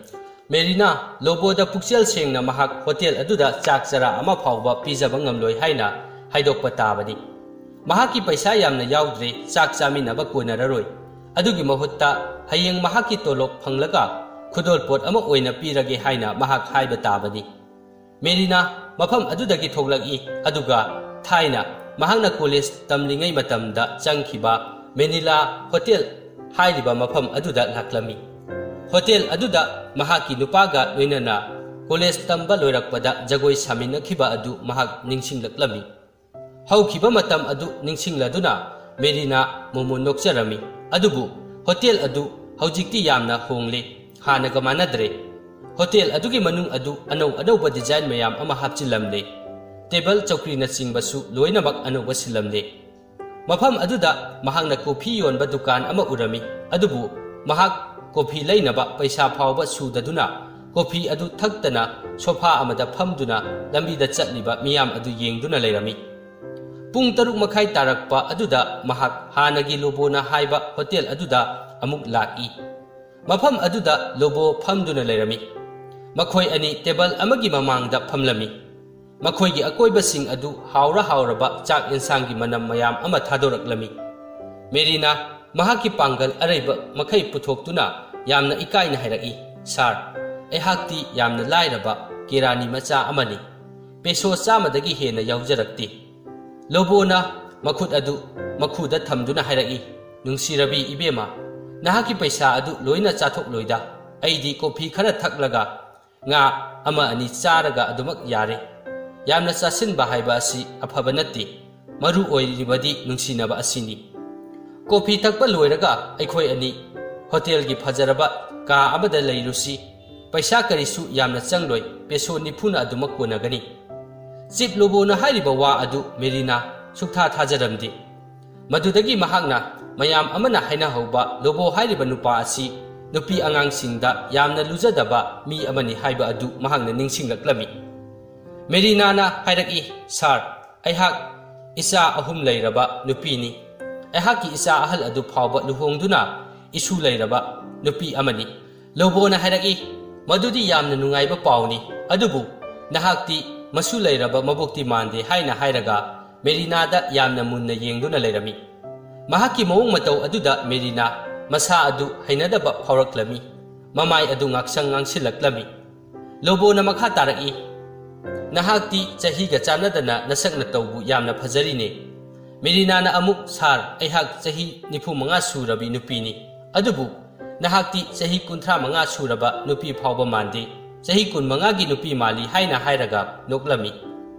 ꯃꯦꯔꯤꯅꯥ ꯂꯣꯕꯣꯗ ꯄꯨꯛꯆꯦꯜ ꯁꯦꯡꯅ ꯃꯍꯥꯛ ꯍꯣꯇꯦꯜ ꯑꯗꯨꯗ ꯆꯥꯛ ꯆꯔꯥ ꯑꯃ ꯐꯥꯎꯕ ꯄꯤꯖꯕ ꯉꯝꯂꯣꯏ ꯍꯥꯏꯅ ꯍꯥꯏꯗꯣꯛꯄ ꯇꯥꯕꯅꯤ꯫ ꯃꯍꯥꯛꯀꯤ ꯄꯩꯁꯥ ꯌꯥꯝꯅ ꯌꯥꯎꯗ꯭ꯔꯦ, ꯆꯥꯛ ꯆꯥꯃꯤꯟꯅꯕ ꯀꯣꯟꯅꯔꯔꯣꯏ꯫ ꯑꯗꯨꯒꯤ ꯃꯍꯨꯠꯇ ꯍꯌꯦꯡ ꯃꯍꯥꯛꯀꯤ ꯇꯣꯂꯣꯞ ꯐꯪꯂꯒ ꯈꯨꯗꯣꯜꯄꯣꯠ ꯑꯃ ꯑꯣꯏꯅ ꯄꯤꯔꯒꯦ ꯍꯥꯏꯅ ꯃꯍꯥꯛ ꯍꯥꯏꯕ ꯇꯥꯕꯅꯤ꯫ ꯃꯦꯔꯤꯅꯥ ꯃꯐꯝ ꯑꯗꯨꯗꯒꯤ ꯊꯣꯛꯂꯛꯏ, ꯑꯗꯨꯒ ꯊꯥꯏꯅ ꯃꯍꯥꯛꯅ ꯀꯣꯂꯦꯖ ꯇꯝꯂꯤꯉꯩ ꯃꯇꯝꯗ ꯆꯪꯈꯤꯕ ꯃꯦꯅꯤꯂꯥ ꯍꯣꯇꯦꯜ ꯍꯥꯏꯔꯤꯕ ꯃꯐꯝ ꯑꯗꯨꯗ ꯂꯥꯛꯂꯝꯃꯤ꯫ ꯍꯣꯇꯦꯜ ꯑꯗꯨꯗ ꯃꯍꯥꯛꯀꯤ ꯅꯨꯄꯥꯒ ꯂꯣꯏꯅꯅ ꯀꯣꯂꯦꯖ ꯇꯝꯕ ꯂꯣꯏꯔꯛꯄꯗ ꯖꯒꯣꯏ ꯁꯥꯃꯤꯟꯅꯈꯤꯕ ꯑꯗꯨ ꯃꯍꯥꯛ ꯅꯤꯡꯁꯤꯡꯂꯛꯂꯝꯃꯤ꯫ ꯍꯧꯈꯤꯕ ꯃꯇꯝ ꯑꯗꯨ ꯅꯤꯡꯁꯤꯡꯂꯗꯨꯅ ꯃꯦꯔꯤꯅꯥ ꯃꯣꯃꯣꯟ ꯅꯣꯛꯆꯔꯝꯃꯤ꯫ ꯑꯗꯨꯕꯨ ꯍꯣꯇꯦꯜ ꯑꯗꯨ ꯍꯧꯖꯤꯛꯇꯤ ꯌꯥꯝꯅ ꯍꯣꯡꯂꯦ, ꯍꯥꯟꯅꯒ ꯃꯥꯟꯅꯗ꯭ꯔꯦ꯫ ꯍꯣꯇꯦꯜ ꯑꯗꯨꯒꯤ ꯃꯅꯨꯡ ꯑꯗꯨ ꯑꯅꯧ ꯑꯅꯧꯕ ꯗꯤꯖꯥꯏꯟ ꯃꯌꯥꯝ ꯑꯃ ꯍꯥꯞꯆꯤꯜꯂꯝꯂꯦ꯫ ꯇꯦꯕꯜ ꯆꯧꯀ꯭ꯔꯤꯅꯆꯤꯡꯕꯁꯨ ꯂꯣꯏꯅꯃꯛ ꯑꯅꯧꯕ ꯁꯤꯜꯂꯝꯂꯦ꯫ ꯃꯐꯝ ꯑꯗꯨꯗ ꯃꯍꯥꯛꯅ ꯀꯣꯐꯤ ꯌꯣꯟꯕ ꯗꯨꯀꯥꯟ ꯑꯃ ꯎꯔꯝꯃꯤ, ꯑꯗꯨꯕꯨ ꯃꯍꯥꯛ ꯀꯣꯐꯤ ꯂꯩꯅꯕ ꯄꯩꯁꯥ ꯐꯥꯎꯕ ꯁꯨꯗꯗꯨꯅ ꯀꯣꯐꯤ ꯑꯗꯨ ꯊꯛꯇꯅ ꯁꯣꯐꯥ ꯑꯃꯗ ꯐꯝꯗꯨꯅ ꯂꯝꯕꯤꯗ ꯆꯠꯂꯤꯕ ꯃꯤꯌꯥꯝ ꯑꯗꯨ ꯌꯦꯡꯗꯨꯅ ꯂꯩꯔꯝꯃꯤ꯫ ꯄꯨꯡ ꯇꯔꯨꯛ ꯃꯈꯥꯏ ꯇꯥꯔꯛꯄ ꯑꯗꯨꯗ ꯃꯍꯥꯛ ꯍꯥꯟꯅꯒꯤ ꯂꯣꯕꯣꯅ ꯍꯥꯏꯕ ꯍꯣꯇꯦꯜ ꯑꯗꯨꯗ ꯑꯃꯨꯛ ꯂꯥꯛꯏ꯫ ꯃꯐꯝ ꯑꯗꯨꯗ ꯂꯣꯕꯣ ꯐꯝꯗꯨꯅ ꯂꯩꯔꯝꯃꯤ꯫ ꯃꯈꯣꯏ ꯑꯅꯤ ꯇꯦꯕꯜ ꯑꯃꯒꯤ ꯃꯃꯥꯡꯗ ꯐꯝꯂꯝꯃꯤ꯫ ꯃꯈꯣꯏꯒꯤ ꯑꯀꯣꯏꯕꯁꯤꯡ ꯑꯗꯨ ꯍꯥꯎꯔ ꯍꯥꯎꯔꯕ ꯆꯥꯛ ꯌꯦꯟꯁꯥꯡꯒꯤ ꯃꯅꯝ ꯃꯌꯥꯝ ꯑꯃ ꯊꯥꯗꯣꯔꯛꯂꯝꯃꯤ꯫ ꯃꯦꯔꯤꯅꯥ ꯃꯍꯥꯛꯀꯤ ꯄꯥꯡꯒꯜ ꯑꯔꯩꯕ ꯃꯈꯩ ꯄꯨꯊꯣꯛꯇꯨꯅ ꯌꯥꯝꯅ ꯏꯀꯥꯏꯅ ꯍꯥꯏꯔꯛꯏ, "ꯁꯥꯔ, ꯑꯩꯍꯥꯛꯇꯤ ꯌꯥꯝꯅ ꯂꯥꯏꯔꯕ ꯀꯦꯔꯥꯅꯤ ꯃꯆꯥ ꯑꯃꯅꯤ꯫ ꯄꯦꯁꯣ ꯆꯥꯝꯃꯗꯒꯤ ꯍꯦꯟꯅ ꯌꯥꯎꯖꯔꯛꯇꯦ꯫" ꯂꯣꯕꯣꯅ ꯃꯈꯨꯠ ꯑꯗꯨ ꯃꯈꯨꯗ ꯊꯝꯗꯨꯅ ꯍꯥꯏꯔꯛꯏ, "ꯅꯨꯡꯁꯤꯔꯕꯤ ꯏꯕꯦꯝꯃ, ꯅꯍꯥꯛꯀꯤ ꯄꯩꯁꯥ ꯑꯗꯨ ꯂꯣꯏꯅ ꯆꯥꯊꯣꯛꯂꯣꯏꯗ꯫ ꯑꯩꯗꯤ ꯀꯣꯐꯤ ꯈꯔ ꯊꯛꯂꯒ ꯉꯥ ꯑꯃ ꯑꯅꯤ ꯆꯥꯔꯒ ꯑꯗꯨꯃꯛ ꯌꯥꯔꯦ꯫ ꯌꯥꯝꯅ ꯆꯥꯁꯤꯟꯕ ꯍꯥꯏꯕ ꯑꯁꯤ ꯑꯐꯕ ꯅꯠꯇꯦ꯫ ꯃꯔꯨ ꯑꯣꯏꯔꯤꯕꯗꯤ ꯅꯨꯡꯁꯤꯅꯕ ꯑꯁꯤꯅꯤ꯫ ꯀꯣꯐꯤ ꯊꯛꯄ ꯂꯣꯏꯔꯒ ꯑꯩꯈꯣꯏ ꯑꯅꯤ ꯍꯣꯇꯦꯜꯒꯤ ꯐꯖꯔꯕ ꯀꯥ ꯑꯃꯗ ꯂꯩꯔꯨꯁꯤ꯫ ꯄꯩꯁꯥ ꯀꯔꯤꯁꯨ ꯌꯥꯝꯅ ꯆꯪꯂꯣꯏ, ꯄꯦꯁꯣ ꯅꯤꯐꯨꯅ ꯑꯗꯨꯃꯛ ꯀꯣꯟꯅꯒꯅꯤ꯫" ꯆꯤꯞ ꯂꯣꯕꯣꯅ ꯍꯥꯏꯔꯤꯕ ꯋꯥ ꯑꯗꯨ ꯃꯦꯔꯤꯅꯥ ꯁꯨꯛꯊꯥ ꯊꯥꯖꯔꯝꯗꯦ꯫ ꯃꯗꯨꯗꯒꯤ ꯃꯍꯥꯛꯅ ꯃꯌꯥꯝ ꯑꯃꯅ ꯍꯥꯏꯅꯍꯧꯕ ꯂꯣꯕꯣ ꯍꯥꯏꯔꯤꯕ ꯅꯨꯄꯥ ꯑꯁꯤ ꯅꯨꯄꯤ ꯑꯉꯥꯡꯁꯤꯡꯗ ꯌꯥꯝꯅ ꯂꯨꯖꯗꯕ ꯃꯤ ꯑꯃꯅꯤ ꯍꯥꯏꯕ ꯑꯗꯨ ꯃꯍꯥꯛꯅ ꯅꯤꯡꯁꯤꯡꯂꯛꯂꯝꯃꯤ꯫ ꯃꯦꯔꯤꯅꯥꯅ ꯍꯥꯏꯔꯛꯏ, "ꯁꯥꯔ, ꯑꯩꯍꯥꯛ ꯏꯆꯥ ꯑꯍꯨꯝ ꯂꯩꯔꯕ ꯅꯨꯄꯤꯅꯤ꯫ ꯑꯩꯍꯥꯛꯀꯤ ꯏꯆꯥ ꯑꯍꯜ ꯑꯗꯨ ꯐꯥꯎꯕ ꯂꯨꯍꯣꯡꯗꯨꯅ ꯏꯁꯨ ꯂꯩꯔꯕ ꯅꯨꯄꯤ ꯑꯃꯅꯤ꯫" ꯂꯣꯕꯣꯅ ꯍꯥꯏꯔꯛꯏ, "ꯃꯗꯨꯗꯤ ꯌꯥꯝꯅ ꯅꯨꯡꯉꯥꯏꯕ ꯄꯥꯎꯅꯤ, ꯑꯗꯨꯕꯨ ꯅꯍꯥꯛꯇꯤ ꯃꯁꯨ ꯂꯩꯔꯕ ꯃꯕꯣꯛꯇꯤ ꯃꯥꯟꯗꯦ" ꯍꯥꯏꯅ ꯍꯥꯏꯔꯒ ꯃꯦꯔꯤꯅꯥꯗ ꯌꯥꯝꯅ ꯃꯨꯟꯅ ꯌꯦꯡꯗꯨꯅ ꯂꯩꯔꯝꯃꯤ꯫ ꯃꯍꯥꯛꯀꯤ ꯃꯑꯣꯡ ꯃꯇꯧ ꯑꯗꯨꯗ ꯃꯦꯔꯤꯅꯥ ꯃꯁꯥ ꯑꯗꯨ ꯍꯩꯅꯗꯕ ꯐꯥꯎꯔꯛꯂꯝꯃꯤ꯫ ꯃꯃꯥꯏ ꯑꯗꯨ ꯉꯥꯛꯁꯪ ꯉꯥꯡꯁꯤꯜꯂꯛꯂꯝꯃꯤ꯫ ꯂꯣꯕꯣꯅ ꯃꯈꯥ ꯇꯥꯔꯛꯏ, "ꯅꯍꯥꯛꯇꯤ ꯆꯍꯤꯒ ꯆꯥꯟꯅꯗꯅ ꯅꯁꯛ ꯅꯇꯧꯕꯨ ꯌꯥꯝꯅ ꯐꯖꯔꯤꯅꯦ꯫" ꯃꯦꯔꯤꯅꯥꯅ ꯑꯃꯨꯛ, "ꯁꯥꯔ, ꯑꯩꯍꯥꯛ ꯆꯍꯤ ꯅꯤꯐꯨ ꯃꯉꯥ ꯁꯨꯔꯕꯤ ꯅꯨꯄꯤꯅꯤ, ꯑꯗꯨꯕꯨ ꯅꯍꯥꯛꯇꯤ ꯆꯍꯤ ꯀꯨꯟꯊ꯭ꯔꯥ ꯃꯉꯥ ꯁꯨꯔꯕ ꯅꯨꯄꯤ ꯐꯥꯎꯕ ꯃꯥꯟꯗꯦ, ꯆꯍꯤ ꯀꯨꯟꯃꯉꯥꯒꯤ ꯅꯨꯄꯤ ꯃꯥꯜꯂꯤ" ꯍꯥꯏꯅ ꯍꯥꯏꯔꯒ ꯅꯣꯛꯂꯝꯃꯤ꯫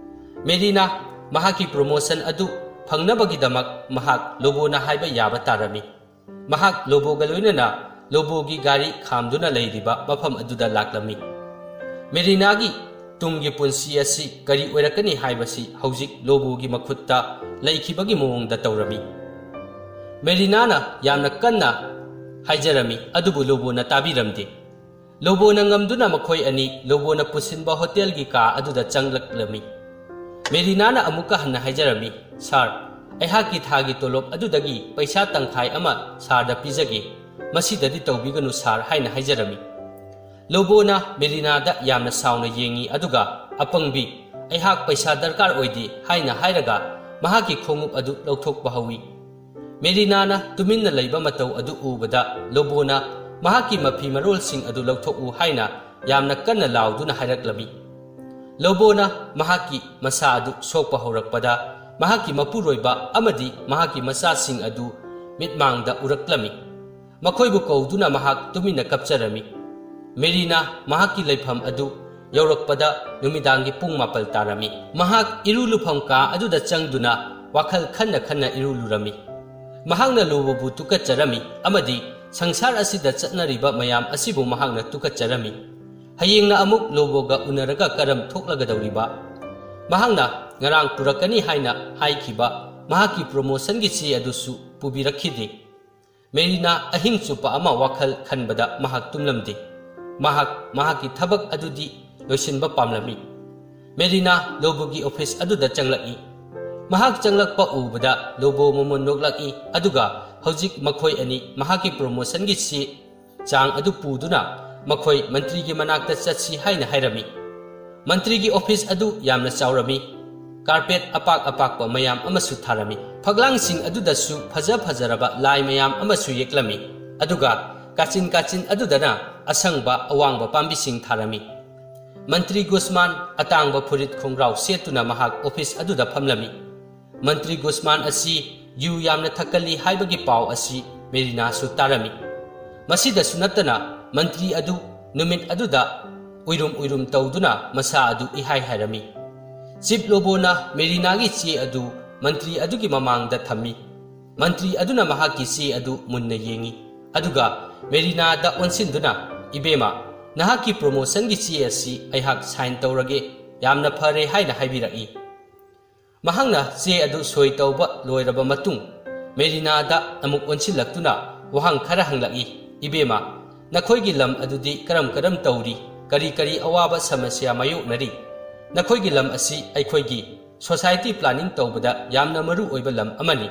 ꯃꯦꯔꯤꯅꯥ ꯃꯍꯥꯛꯀꯤ ꯄ꯭ꯔꯣꯃꯣꯁꯟ ꯑꯗꯨ ꯐꯪꯅꯕꯒꯤꯗꯃꯛ ꯃꯍꯥꯛ ꯂꯣꯕꯣꯅ ꯍꯥꯏꯕ ꯌꯥꯕ ꯇꯥꯔꯝꯃꯤ꯫ ꯃꯍꯥꯛ ꯂꯣꯕꯣꯒ ꯂꯣꯏꯅꯅ ꯂꯣꯕꯣꯒꯤ ꯒꯥꯔꯤ ꯈꯥꯝꯗꯨꯅ ꯂꯩꯔꯤꯕ ꯃꯐꯝ ꯑꯗꯨꯗ ꯂꯥꯛꯂꯝꯃꯤ꯫ ꯃꯦꯔꯤꯅꯥꯒꯤ ꯇꯨꯡꯒꯤ ꯄꯨꯟꯁꯤ ꯑꯁꯤ ꯀꯔꯤ ꯑꯣꯏꯔꯛꯀꯅꯤ ꯍꯥꯏꯕꯁꯤ ꯍꯧꯖꯤꯛ ꯂꯣꯕꯣꯒꯤ ꯃꯈꯨꯠꯇ ꯂꯩꯈꯤꯕꯒꯤ ꯃꯑꯣꯡꯗ ꯇꯧꯔꯝꯃꯤ꯫ ꯃꯦꯔꯤꯅꯥꯅ ꯌꯥꯝꯅ ꯀꯟꯅ ꯍꯥꯏꯖꯔꯝꯃꯤ, ꯑꯗꯨꯕꯨ ꯂꯣꯕꯣꯅ ꯇꯥꯕꯤꯔꯝꯗꯦ꯫ ꯂꯣꯕꯣꯅ ꯉꯝꯗꯨꯅ ꯃꯈꯣꯏ ꯑꯅꯤ ꯂꯣꯕꯣꯅ ꯄꯨꯁꯤꯟꯕ ꯍꯣꯇꯦꯜꯒꯤ ꯀꯥ ꯑꯗꯨꯗ ꯆꯪꯂꯛꯂꯝꯃꯤ꯫ ꯃꯦꯔꯤꯅꯥꯅ ꯑꯃꯨꯛꯀ ꯍꯟꯅ ꯍꯥꯏꯖꯔꯝꯃꯤ, "ꯁꯥꯔ, ꯑꯩꯍꯥꯛꯀꯤ ꯊꯥꯒꯤ ꯇꯣꯂꯣꯞ ꯑꯗꯨꯗꯒꯤ ꯄꯩꯁꯥ ꯇꯪꯈꯥꯏ ꯑꯃ ꯁꯥꯔꯗ ꯄꯤꯖꯒꯦ꯫ ꯃꯁꯤꯗꯗꯤ ꯇꯧꯕꯤꯒꯅꯨ ꯁꯥꯔ" ꯍꯥꯏꯅ ꯍꯥꯏꯖꯔꯝꯃꯤ꯫ ꯂꯣꯕꯣꯅ ꯃꯦꯔꯤꯅꯥꯗ ꯌꯥꯝꯅ ꯁꯥꯎꯅ ꯌꯦꯡꯉꯤ, ꯑꯗꯨꯒ "ꯑꯄꯪꯕꯤ, ꯑꯩꯍꯥꯛ ꯄꯩꯁꯥ ꯗꯔꯀꯥꯔ ꯑꯣꯏꯗꯦ" ꯍꯥꯏꯅ ꯍꯥꯏꯔꯒ ꯃꯍꯥꯛꯀꯤ ꯈꯣꯡꯎꯞ ꯑꯗꯨ ꯂꯧꯊꯣꯛꯄ ꯍꯧꯏ꯫ ꯃꯦꯔꯤꯅꯥꯅ ꯇꯨꯃꯤꯟꯅ ꯂꯩꯕ ꯃꯇꯧ ꯑꯗꯨ ꯎꯕꯗ ꯂꯣꯕꯣꯅ ꯃꯍꯥꯛꯀꯤ ꯃꯐꯤ ꯃꯔꯣꯜꯁꯤꯡ ꯑꯗꯨ ꯂꯧꯊꯣꯛꯎ ꯍꯥꯏꯅ ꯌꯥꯝꯅ ꯀꯟꯅ ꯂꯥꯎꯗꯨꯅ ꯍꯥꯏꯔꯛꯂꯝꯃꯤ꯫ ꯂꯣꯕꯣꯅ ꯃꯍꯥꯛꯀꯤ ꯃꯁꯥ ꯑꯗꯨ ꯁꯣꯛꯄ ꯍꯧꯔꯛꯄꯗ, ꯃꯍꯥꯛꯀꯤ ꯃꯄꯨꯔꯣꯏꯕ ꯑꯃꯗꯤ ꯃꯍꯥꯛꯀꯤ ꯃꯆꯥꯁꯤꯡ ꯑꯗꯨ ꯃꯤꯠꯃꯥꯡꯗ ꯎꯔꯛꯂꯝꯃꯤ꯫ ꯃꯈꯣꯏꯕꯨ ꯀꯧꯗꯨꯅ ꯃꯍꯥꯛ ꯇꯨꯃꯤꯟꯅ ꯀꯞꯆꯔꯝꯃꯤ꯫ ꯃꯦꯔꯤꯅꯥ ꯃꯍꯥꯛꯀꯤ ꯂꯩꯐꯝ ꯑꯗꯨ ꯌꯧꯔꯛꯄꯗ ꯅꯨꯃꯤꯗꯥꯡꯒꯤ ꯄꯨꯡ ꯃꯥꯄꯜ ꯇꯥꯔꯝꯃꯤ꯫ ꯃꯍꯥꯛ ꯏꯔꯨ ꯂꯨꯐꯝ ꯀꯥ ꯑꯗꯨꯗ ꯆꯪꯗꯨꯅ ꯋꯥꯈꯜ ꯈꯟꯅ ꯈꯟꯅ ꯏꯔꯨ ꯂꯨꯔꯝꯃꯤ꯫ ꯃꯍꯥꯛꯅ ꯂꯣꯕꯣꯕꯨ ꯇꯨꯀꯠꯆꯔꯝꯃꯤ ꯑꯃꯗꯤ ꯁꯪꯁꯥꯔ ꯑꯁꯤꯗ ꯆꯠꯅꯔꯤꯕ ꯃꯌꯥꯝ ꯑꯁꯤꯕꯨ ꯃꯍꯥꯛꯅ ꯇꯨꯀꯠꯆꯔꯝꯃꯤ꯫ ꯍꯌꯦꯡꯅ ꯑꯃꯨꯛ ꯂꯣꯕꯣꯒ ꯎꯅꯔꯒ ꯀꯔꯝ ꯊꯣꯛꯂꯒꯗꯧꯔꯤꯕ? ꯃꯍꯥꯛꯅ ꯉꯔꯥꯡ ꯄꯨꯔꯛꯀꯅꯤ ꯍꯥꯏꯅ ꯍꯥꯏꯈꯤꯕ ꯃꯍꯥꯛꯀꯤ ꯄ꯭ꯔꯣꯃꯣꯁꯟꯒꯤ ꯆꯦ ꯑꯗꯨꯁꯨ ꯄꯨꯕꯤꯔꯛꯈꯤꯗꯦ꯫ ꯃꯦꯔꯤꯅꯥ ꯑꯍꯤꯡ ꯆꯨꯞꯄ ꯑꯃ ꯋꯥꯈꯜ ꯈꯟꯕꯗ ꯃꯍꯥꯛ ꯇꯨꯝꯂꯝꯗꯦ꯫ ꯃꯍꯥꯛ ꯃꯍꯥꯛꯀꯤ ꯊꯕꯛ ꯑꯗꯨꯗꯤ ꯂꯣꯏꯁꯤꯟꯕ ꯄꯥꯝꯂꯝꯃꯤ꯫ ꯃꯦꯔꯤꯅꯥ ꯂꯣꯕꯣꯒꯤ ꯑꯣꯐꯤꯁ ꯑꯗꯨꯗ ꯆꯪꯂꯛꯏ꯫ ꯃꯍꯥꯛ ꯆꯪꯂꯛꯄ ꯎꯕꯗ ꯂꯣꯕꯣ ꯃꯃꯣꯟ ꯅꯣꯛꯂꯛꯏ, ꯑꯗꯨꯒ ꯍꯧꯖꯤꯛ ꯃꯈꯣꯏ ꯑꯅꯤ ꯃꯍꯥꯛꯀꯤ ꯄ꯭ꯔꯣꯃꯣꯁꯟꯒꯤ ꯆꯦ ꯆꯥꯡ ꯑꯗꯨ ꯄꯨꯗꯨꯅ ꯃꯈꯣꯏ ꯃꯟꯇ꯭ꯔꯤꯒꯤ ꯃꯅꯥꯛꯇ ꯆꯠꯁꯤ ꯍꯥꯏꯅ ꯍꯥꯏꯔꯝꯃꯤ꯫ ꯃꯟꯇ꯭ꯔꯤꯒꯤ ꯑꯣꯐꯤꯁ ꯑꯗꯨ ꯌꯥꯝꯅ ꯆꯥꯎꯔꯝꯃꯤ꯫ ꯀꯥꯔꯄꯦꯠ ꯑꯄꯥꯛ ꯑꯄꯥꯛꯄ ꯃꯌꯥꯝ ꯑꯃꯁꯨ ꯊꯥꯔꯝꯃꯤ꯫ ꯐꯛꯂꯥꯡꯁꯤꯡ ꯑꯗꯨꯗꯁꯨ ꯐꯖ ꯐꯖꯔꯕ ꯂꯥꯏ ꯃꯌꯥꯝ ꯑꯃꯁꯨ ꯌꯦꯛꯂꯝꯃꯤ, ꯑꯗꯨꯒ ꯀꯥꯆꯤꯟ ꯀꯥꯆꯤꯟ ꯑꯗꯨꯗꯅ ꯑꯁꯪꯕ ꯑꯋꯥꯡꯕ ꯄꯥꯝꯕꯤꯁꯤꯡ ꯊꯥꯔꯝꯃꯤ꯫ ꯃꯟꯇ꯭ꯔꯤ ꯒꯨꯁꯃꯥꯟ ꯑꯇꯥꯡꯕ ꯐꯨꯔꯤꯠ ꯈꯣꯡꯒ꯭ꯔꯥꯎ ꯁꯦꯠꯇꯨꯅ ꯃꯍꯥꯛ ꯑꯣꯐꯤꯁ ꯑꯗꯨꯗ ꯐꯝꯂꯝꯃꯤ꯫ ꯃꯟꯇ꯭ꯔꯤ ꯒꯨꯁꯃꯥꯟ ꯑꯁꯤ ꯌꯨ ꯌꯥꯝꯅ ꯊꯛꯀꯜꯂꯤ ꯍꯥꯏꯕꯒꯤ ꯄꯥꯎ ꯑꯁꯤ ꯃꯦꯔꯤꯅꯥꯁꯨ ꯇꯥꯔꯝꯃꯤ꯫ ꯃꯁꯤꯗꯁꯨ ꯅꯠꯇꯅ ꯃꯟꯇ꯭ꯔꯤ ꯑꯗꯨ ꯅꯨꯃꯤꯠ ꯑꯗꯨꯗ ꯎꯏꯔꯨꯝ ꯎꯏꯔꯨꯝ ꯇꯧꯗꯨꯅ ꯃꯁꯥ ꯑꯗꯨ ꯏꯍꯥꯏ ꯍꯥꯏꯔꯝꯃꯤ꯫ ꯆꯤꯞ ꯂꯣꯕꯣꯅ ꯃꯦꯔꯤꯅꯥꯒꯤ ꯆꯦ ꯑꯗꯨ ꯃꯟꯇ꯭ꯔꯤ ꯑꯗꯨꯒꯤ ꯃꯃꯥꯡꯗ ꯊꯝꯃꯤ꯫ ꯃꯟꯇ꯭ꯔꯤ ꯑꯗꯨꯅ ꯃꯍꯥꯛꯀꯤ ꯆꯦ ꯑꯗꯨ ꯃꯨꯟꯅ ꯌꯦꯡꯉꯤ, ꯑꯗꯨꯒ ꯃꯦꯔꯤꯅꯥꯗ ꯑꯣꯟꯁꯤꯟꯗꯨꯅ, "ꯏꯕꯦꯝꯃ, ꯅꯍꯥꯛꯀꯤ ꯄ꯭ꯔꯣꯃꯣꯁꯟꯒꯤ ꯆꯦ ꯑꯁꯤ ꯑꯩꯍꯥꯛ ꯁꯥꯏꯟ ꯇꯧꯔꯒꯦ, ꯌꯥꯝꯅ ꯐꯔꯦ" ꯍꯥꯏꯅ ꯍꯥꯏꯕꯤꯔꯛꯏ꯫ ꯃꯍꯥꯛꯅ ꯆꯦ ꯑꯗꯨ ꯁꯣꯏ ꯇꯧꯕ ꯂꯣꯏꯔꯕ ꯃꯇꯨꯡ, ꯃꯦꯔꯤꯅꯥꯗ ꯑꯃꯨꯛ ꯑꯣꯟꯁꯤꯜꯂꯛꯇꯨꯅ ꯋꯥꯍꯪ ꯈꯔ ꯍꯪꯂꯛꯏ, "ꯏꯕꯦꯝꯃ, ꯅꯈꯣꯏꯒꯤ ꯂꯝ ꯑꯗꯨꯗꯤ ꯀꯔꯝ ꯀꯔꯝ ꯇꯧꯔꯤ? ꯀꯔꯤ ꯀꯔꯤ ꯑꯋꯥꯕ ꯁꯃꯁ꯭ꯌꯥ ꯃꯥꯌꯣꯛꯅꯔꯤ? ꯅꯈꯣꯏꯒꯤ ꯂꯝ ꯑꯁꯤ ꯑꯩꯈꯣꯏꯒꯤ ꯁꯣꯁꯥꯏꯇꯤ ꯄ꯭ꯂꯥꯅꯤꯡ ꯇꯧꯕꯗ ꯌꯥꯝꯅ ꯃꯔꯨ ꯑꯣꯏꯕ ꯂꯝ ꯑꯃꯅꯤ꯫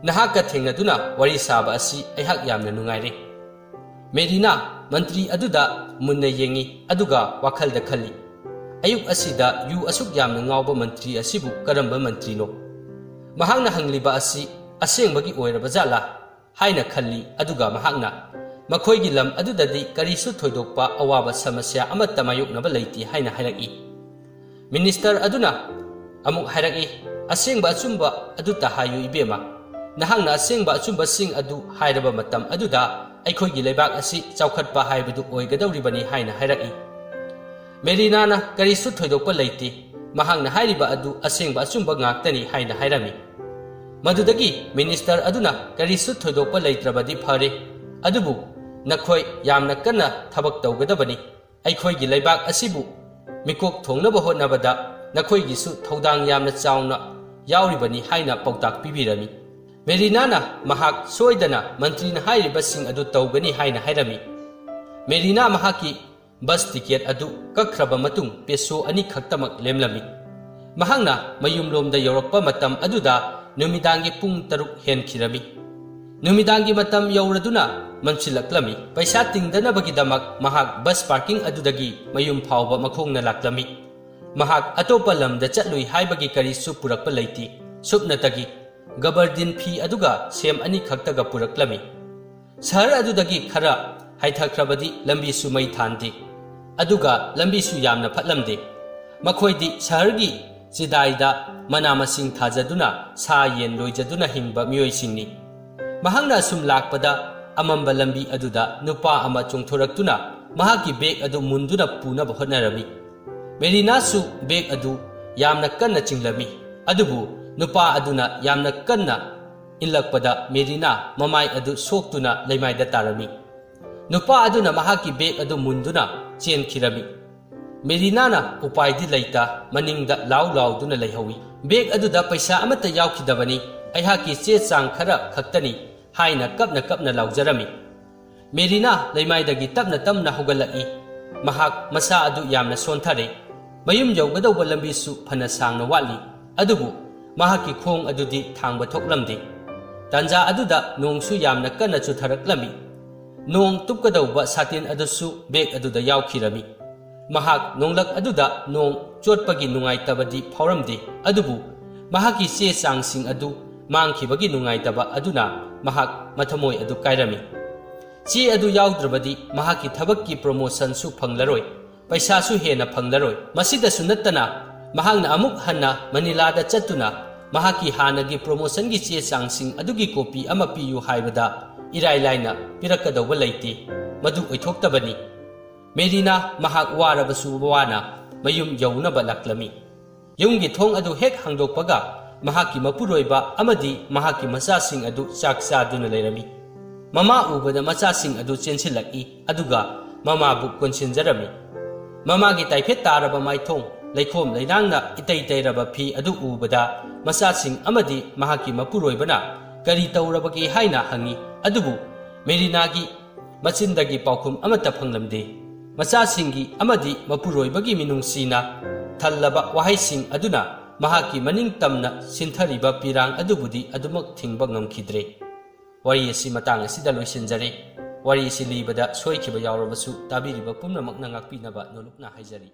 ꯅꯍꯥꯛꯀ ꯊꯦꯡꯅꯗꯨꯅ ꯋꯥꯔꯤ ꯁꯥꯕ ꯑꯁꯤ ꯑꯩꯍꯥꯛ ꯌꯥꯝꯅ ꯅꯨꯡꯉꯥꯏꯔꯦ"꯫ ꯃꯦꯔꯤꯅꯥ ꯃꯟꯇ꯭ꯔꯤ ꯑꯗꯨꯗ ꯃꯨꯟꯅ ꯌꯦꯡꯉꯤ, ꯑꯗꯨꯒ ꯋꯥꯈꯜꯗ ꯈꯜꯂꯤ, "ꯑꯌꯨꯛ ꯑꯁꯤꯗ ꯌꯨ ꯑꯁꯨꯛ ꯌꯥꯝꯅ ꯉꯥꯎꯕ ꯃꯟꯇ꯭ꯔꯤ ꯑꯁꯤꯕꯨ ꯀꯔꯝꯕ ꯃꯟꯇ꯭ꯔꯤꯅꯣ? ꯃꯍꯥꯛꯅ ꯍꯪꯂꯤꯕ ꯑꯁꯤ ꯑꯁꯦꯡꯕꯒꯤ ꯑꯣꯏꯔꯕ ꯖꯥꯠꯂꯥ?" ꯍꯥꯏꯅ ꯈꯜꯂꯤ, ꯑꯗꯨꯒ ꯃꯍꯥꯛꯅ, ꯃꯈꯣꯏꯒꯤ ꯂꯝ ꯑꯗꯨꯗꯗꯤ ꯀꯔꯤꯁꯨ ꯊꯣꯏꯗꯣꯛꯄ ꯑꯋꯥꯕ ꯁꯃꯁ꯭ꯌꯥ ꯑꯃꯠꯇ ꯃꯥꯌꯣꯛꯅꯕ ꯂꯩꯇꯦ ꯍꯥꯏꯅ ꯍꯥꯏꯔꯛꯏ꯫ ꯃꯤꯅꯤꯁꯇꯔ ꯑꯗꯨꯅ ꯑꯃꯨꯛ ꯍꯥꯏꯔꯛꯏ, "ꯑꯁꯦꯡꯕ ꯑꯆꯨꯝꯕ ꯑꯗꯨꯇ ꯍꯥꯏꯌꯨ ꯏꯕꯦꯝꯃ꯫ ꯅꯍꯥꯛꯅ ꯑꯁꯦꯡꯕ ꯑꯆꯨꯝꯕꯁꯤꯡ ꯑꯗꯨ ꯍꯥꯏꯔꯕ ꯃꯇꯝ ꯑꯗꯨꯗ ꯑꯩꯈꯣꯏꯒꯤ ꯂꯩꯕꯥꯛ ꯑꯁꯤ ꯆꯥꯎꯈꯠꯄ ꯍꯥꯏꯕꯗꯨ ꯑꯣꯏꯒꯗꯧꯔꯤꯕꯅꯤ" ꯍꯥꯏꯅ ꯍꯥꯏꯔꯛꯏ꯫ ꯃꯦꯔꯤꯅꯥꯅ ꯀꯔꯤꯁꯨ ꯊꯣꯏꯗꯣꯛꯄ ꯂꯩꯇꯦ, ꯃꯍꯥꯛꯅ ꯍꯥꯏꯔꯤꯕ ꯑꯗꯨ ꯑꯁꯦꯡꯕ ꯑꯆꯨꯝꯕ ꯉꯥꯛꯇꯅꯤ ꯍꯥꯏꯅ ꯍꯥꯏꯔꯝꯃꯤ꯫ ꯃꯗꯨꯗꯒꯤ ꯃꯤꯅꯤꯁꯇꯔ ꯑꯗꯨꯅ ꯀꯔꯤꯁꯨ ꯊꯣꯏꯗꯣꯛꯄ ꯂꯩꯇ꯭ꯔꯕꯗꯤ ꯐꯔꯦ, ꯑꯗꯨꯕꯨ ꯅꯈꯣꯏ ꯌꯥꯝꯅ ꯀꯟꯅ ꯊꯕꯛ ꯇꯧꯒꯗꯕꯅꯤ꯫ ꯑꯩꯈꯣꯏꯒꯤ ꯂꯩꯕꯥꯛ ꯑꯁꯤꯕꯨ ꯃꯤꯀꯣꯛ ꯊꯣꯡꯅꯕ ꯍꯣꯠꯅꯕꯗ ꯅꯈꯣꯏꯒꯤꯁꯨ ꯊꯧꯗꯥꯡ ꯌꯥꯝꯅ ꯆꯥꯎꯅ ꯌꯥꯎꯔꯤꯕꯅꯤ ꯍꯥꯏꯅ ꯄꯥꯎꯇꯥꯛ ꯄꯤꯕꯤꯔꯝꯃꯤ꯫ ꯃꯦꯔꯤꯅꯥꯅ ꯃꯍꯥꯛ ꯁꯣꯏꯗꯅ ꯃꯟꯇ꯭ꯔꯤꯅ ꯍꯥꯏꯔꯤꯕꯁꯤꯡ ꯑꯗꯨ ꯇꯧꯒꯅꯤ ꯍꯥꯏꯅ ꯍꯥꯏꯔꯝꯃꯤ꯫ ꯃꯦꯔꯤꯅꯥ ꯃꯍꯥꯛꯀꯤ ꯕꯁ ꯇꯤꯀꯦꯠ ꯑꯗꯨ ꯀꯛꯈ꯭ꯔꯕ ꯃꯇꯨꯡ ꯄꯦꯁꯣ ꯑꯅꯤꯈꯛꯇꯃꯛ ꯂꯦꯝꯂꯝꯃꯤ꯫ ꯃꯍꯥꯛꯅ ꯃꯌꯨꯝꯂꯣꯝꯗ ꯌꯧꯔꯛꯄ ꯃꯇꯝ ꯑꯗꯨꯗ ꯅꯨꯃꯤꯗꯥꯡꯒꯤ ꯄꯨꯡ ꯇꯔꯨꯛ ꯍꯦꯟꯈꯤꯔꯝꯃꯤ꯫ ꯅꯨꯃꯤꯗꯥꯡꯒꯤ ꯃꯇꯝ ꯌꯧꯔꯗꯨꯅ ꯃꯝꯁꯤꯜꯂꯛꯂꯝꯃꯤ꯫ ꯄꯩꯁꯥ ꯇꯤꯡꯗꯅꯕꯒꯤꯗꯃꯛ ꯃꯍꯥꯛ ꯕꯁ ꯄꯥꯔꯀꯤꯡ ꯑꯗꯨꯗꯒꯤ ꯃꯌꯨꯝ ꯐꯥꯎꯕ ꯃꯈꯣꯡꯅ ꯂꯥꯛꯂꯝꯃꯤ꯫ ꯃꯍꯥꯛ ꯑꯇꯣꯞꯄ ꯂꯝꯗ ꯆꯠꯂꯨꯏ ꯍꯥꯏꯕꯒꯤ ꯀꯔꯤꯁꯨ ꯄꯨꯔꯛꯄ ꯂꯩꯇꯦ꯫ ꯁꯨꯞꯅꯇꯒꯤ ꯒꯕꯔꯗꯤꯟ ꯐꯤ ꯑꯗꯨꯒ ꯁꯦꯝ ꯑꯅꯤꯈꯛꯇꯒ ꯄꯨꯔꯛꯂꯝꯃꯤ꯫ ꯁꯍꯔ ꯑꯗꯨꯗꯒꯤ ꯈꯔ ꯍꯥꯏꯊꯈ꯭ꯔꯕꯗꯤ ꯂꯝꯕꯤꯁꯨ ꯃꯩ ꯊꯥꯟꯗꯦ, ꯑꯗꯨꯒ ꯂꯝꯕꯤꯁꯨ ꯌꯥꯝꯅ ꯐꯠꯂꯝꯗꯦ꯫ ꯃꯈꯣꯏꯗꯤ ꯁꯍꯔꯒꯤ ꯆꯤꯗꯥꯏꯗ ꯃꯅꯥ ꯃꯁꯤꯡ ꯊꯥꯖꯗꯨꯅ ꯁꯥ ꯌꯦꯟ ꯂꯣꯏꯖꯗꯨꯅ ꯍꯤꯡꯕ ꯃꯤꯑꯣꯏꯁꯤꯡꯅꯤ꯫ ꯃꯍꯥꯛꯅ ꯑꯁꯨꯝ ꯂꯥꯛꯄꯗ ꯑꯃꯝꯕ ꯂꯝꯕꯤ ꯑꯗꯨꯗ ꯅꯨꯄꯥ ꯑꯃ ꯆꯣꯡꯊꯣꯔꯛꯇꯨꯅ ꯃꯍꯥꯛꯀꯤ ꯕꯦꯒ ꯑꯗꯨ ꯃꯨꯟꯗꯨꯅ ꯄꯨꯅꯕ ꯍꯣꯠꯅꯔꯝꯃꯤ꯫ ꯃꯦꯔꯤꯅꯥꯁꯨ ꯕꯦꯒ ꯑꯗꯨ ꯌꯥꯝꯅ ꯀꯟꯅ ꯆꯤꯡꯂꯝꯃꯤ, ꯑꯗꯨꯕꯨ ꯅꯨꯄꯥ ꯑꯗꯨꯅ ꯌꯥꯝꯅ ꯀꯟꯅ ꯏꯜꯂꯛꯄꯗ ꯃꯦꯔꯤꯅꯥ ꯃꯃꯥꯏ ꯑꯗꯨ ꯁꯣꯛꯇꯨꯅ ꯂꯩꯃꯥꯏꯗ ꯇꯥꯔꯝꯃꯤ꯫ ꯅꯨꯄꯥ ꯑꯗꯨꯅ ꯃꯍꯥꯛꯀꯤ ꯕꯦꯒ ꯑꯗꯨ ꯃꯨꯟꯗꯨꯅ ꯆꯦꯟꯈꯤꯔꯝꯃꯤ꯫ ꯃꯦꯔꯤꯅꯥꯅ ꯎꯄꯥꯏꯗꯤ ꯂꯩꯇ ꯃꯅꯤꯡꯗ ꯂꯥꯎ ꯂꯥꯎꯗꯨꯅ ꯂꯩꯍꯧꯏ꯫ "ꯕꯦꯒ ꯑꯗꯨꯗ ꯄꯩꯁꯥ ꯑꯃꯠꯇ ꯌꯥꯎꯈꯤꯗꯕꯅꯤ, ꯑꯩꯍꯥꯛꯀꯤ ꯆꯦ ꯆꯥꯡ ꯈꯔ ꯈꯛꯇꯅꯤ" ꯍꯥꯏꯅ ꯀꯞꯅ ꯀꯞꯅ ꯂꯥꯎꯖꯔꯝꯃꯤ꯫ ꯃꯦꯔꯤꯅꯥ ꯂꯩꯃꯥꯏꯗꯒꯤ ꯇꯞꯅ ꯇꯞꯅ ꯍꯧꯒꯠꯂꯛꯏ꯫ ꯃꯍꯥꯛ ꯃꯁꯥ ꯑꯗꯨ ꯌꯥꯝꯅ ꯁꯣꯟꯊꯔꯦ꯫ ꯃꯌꯨꯝ ꯌꯧꯒꯗꯧꯕ ꯂꯝꯕꯤꯁꯨ ꯐꯅ ꯁꯥꯡꯅ ꯋꯥꯠꯂꯤ, ꯑꯗꯨꯕꯨ ꯃꯍꯥꯛꯀꯤ ꯈꯣꯡ ꯑꯗꯨꯗꯤ ꯊꯥꯡꯕ ꯊꯣꯛꯂꯝꯗꯦ꯫ ꯇꯥꯟꯖꯥ ꯑꯗꯨꯗ ꯅꯣꯡꯁꯨ ꯌꯥꯝꯅ ꯀꯟꯅ ꯆꯨꯊꯔꯛꯂꯝꯃꯤ꯫ ꯅꯣꯡ ꯇꯨꯞꯀꯗꯧꯕ ꯁꯥꯇꯤꯟ ꯑꯗꯨꯁꯨ ꯕꯦꯒ ꯑꯗꯨꯗ ꯌꯥꯎꯈꯤꯔꯝꯃꯤ꯫ ꯃꯍꯥꯛ ꯅꯣꯡꯂꯛ ꯑꯗꯨꯗ ꯅꯣꯡ ꯆꯣꯠꯄꯒꯤ ꯅꯨꯡꯉꯥꯏꯇꯕꯗꯤ ꯐꯥꯎꯔꯝꯗꯦ, ꯑꯗꯨꯕꯨ ꯃꯍꯥꯛꯀꯤ ꯆꯦ ꯆꯥꯡꯁꯤꯡ ꯑꯗꯨ ꯃꯥꯡꯈꯤꯕꯒꯤ ꯅꯨꯡꯉꯥꯏꯇꯕ ꯑꯗꯨꯅ ꯃꯍꯥꯛ ꯃꯊꯃꯣꯏ ꯑꯗꯨ ꯀꯥꯏꯔꯝꯃꯤ꯫ ꯆꯦ ꯑꯗꯨ ꯌꯥꯎꯗ꯭ꯔꯕꯗꯤ ꯃꯍꯥꯛꯀꯤ ꯊꯕꯛꯀꯤ ꯄ꯭ꯔꯣꯃꯣꯁꯟꯁꯨ ꯐꯪꯂꯔꯣꯏ, ꯄꯩꯁꯥꯁꯨ ꯍꯦꯟꯅ ꯐꯪꯂꯔꯣꯏ꯫ ꯃꯁꯤꯗꯁꯨ ꯅꯠꯇꯅ, ꯃꯍꯥꯛꯅ ꯑꯃꯨꯛ ꯍꯟꯅ ꯃꯅꯤꯂꯥꯗ ꯆꯠꯇꯨꯅ ꯃꯍꯥꯛꯀꯤ ꯍꯥꯟꯅꯒꯤ ꯄ꯭ꯔꯣꯃꯣꯁꯟꯒꯤ ꯆꯦ ꯆꯥꯡꯁꯤꯡ ꯑꯗꯨꯒꯤ ꯀꯣꯄꯤ ꯑꯃ ꯄꯤꯌꯨ ꯍꯥꯏꯕꯗ ꯏꯔꯥꯏ ꯂꯥꯏꯅ ꯄꯤꯔꯛꯀꯗꯧꯕ ꯂꯩꯇꯦ꯫ ꯃꯗꯨ ꯑꯣꯏꯊꯣꯛꯇꯕꯅꯤ꯫ ꯃꯦꯔꯤꯅꯥ ꯃꯍꯥꯛ ꯋꯥꯔꯕꯁꯨ ꯋꯥꯅ ꯃꯌꯨꯝ ꯌꯧꯅꯕ ꯂꯥꯛꯂꯝꯃꯤ꯫ ꯌꯨꯝꯒꯤ ꯊꯣꯡ ꯑꯗꯨ ꯍꯦꯛ ꯍꯥꯡꯗꯣꯛꯄꯒ, ꯃꯍꯥꯛꯀꯤ ꯃꯄꯨꯔꯣꯏꯕ ꯑꯃꯗꯤ ꯃꯍꯥꯛꯀꯤ ꯃꯆꯥꯁꯤꯡ ꯑꯗꯨ ꯆꯥꯛ ꯆꯥꯗꯨꯅ ꯂꯩꯔꯝꯃꯤ꯫ ꯃꯃꯥ ꯎꯕꯗ ꯃꯆꯥꯁꯤꯡ ꯑꯗꯨ ꯆꯦꯟꯁꯤꯜꯂꯛꯏ, ꯑꯗꯨꯒ ꯃꯃꯥꯕꯨ ꯀꯣꯟꯁꯤꯟꯖꯔꯝꯃꯤ꯫ ꯃꯃꯥꯒꯤ ꯇꯥꯏꯐꯦꯠ ꯇꯥꯔꯕ ꯃꯥꯏꯊꯣꯡ, ꯂꯩꯈꯣꯝ ꯂꯩꯅꯥꯡꯅ ꯏꯇꯩ ꯇꯩꯔꯕ ꯐꯤ ꯑꯗꯨ ꯎꯕꯗ, ꯃꯆꯥꯁꯤꯡ ꯑꯃꯗꯤ ꯃꯍꯥꯛꯀꯤ ꯃꯄꯨꯔꯣꯏꯕꯅ ꯀꯔꯤ ꯇꯧꯔꯕꯒꯦ ꯍꯥꯏꯅ ꯍꯪꯉꯤ꯫ ꯑꯗꯨꯕꯨ ꯃꯦꯔꯤꯅꯥꯒꯤ ꯃꯆꯤꯟꯗꯒꯤ ꯄꯥꯎꯈꯨꯝ ꯑꯃꯠꯇ ꯐꯪꯂꯝꯗꯦ꯫ ꯃꯆꯥꯁꯤꯡꯒꯤ ꯑꯃꯗꯤ ꯃꯄꯨꯔꯣꯏꯕꯒꯤ ꯃꯤꯅꯨꯡꯁꯤꯅ ꯊꯜꯂꯕ ꯋꯥꯍꯩꯁꯤꯡ ꯑꯗꯨꯅ ꯃꯍꯥꯛꯀꯤ ꯃꯅꯤꯡ ꯇꯝꯅ ꯁꯤꯟꯊꯔꯤꯕ ꯄꯤꯔꯥꯡ ꯑꯗꯨꯕꯨꯗꯤ ꯑꯗꯨꯃꯛ ꯊꯤꯡꯕ ꯉꯝꯈꯤꯗ꯭ꯔꯦ꯫ ꯋꯥꯔꯤ ꯑꯁꯤ ꯃꯇꯥꯡ ꯑꯁꯤꯗ ꯂꯣꯏꯁꯤꯟꯖꯔꯦ꯫ ꯋꯥꯔꯤ ꯑꯁꯤ ꯂꯤꯕꯗ ꯁꯣꯏꯈꯤꯕ ꯌꯥꯎꯔꯕꯁꯨ, ꯇꯥꯕꯤꯔꯤꯕ ꯄꯨꯝꯅꯃꯛꯅ ꯉꯥꯛꯄꯤꯅꯕ ꯅꯣꯂꯨꯛꯅ ꯍꯥꯏꯖꯔꯤ꯫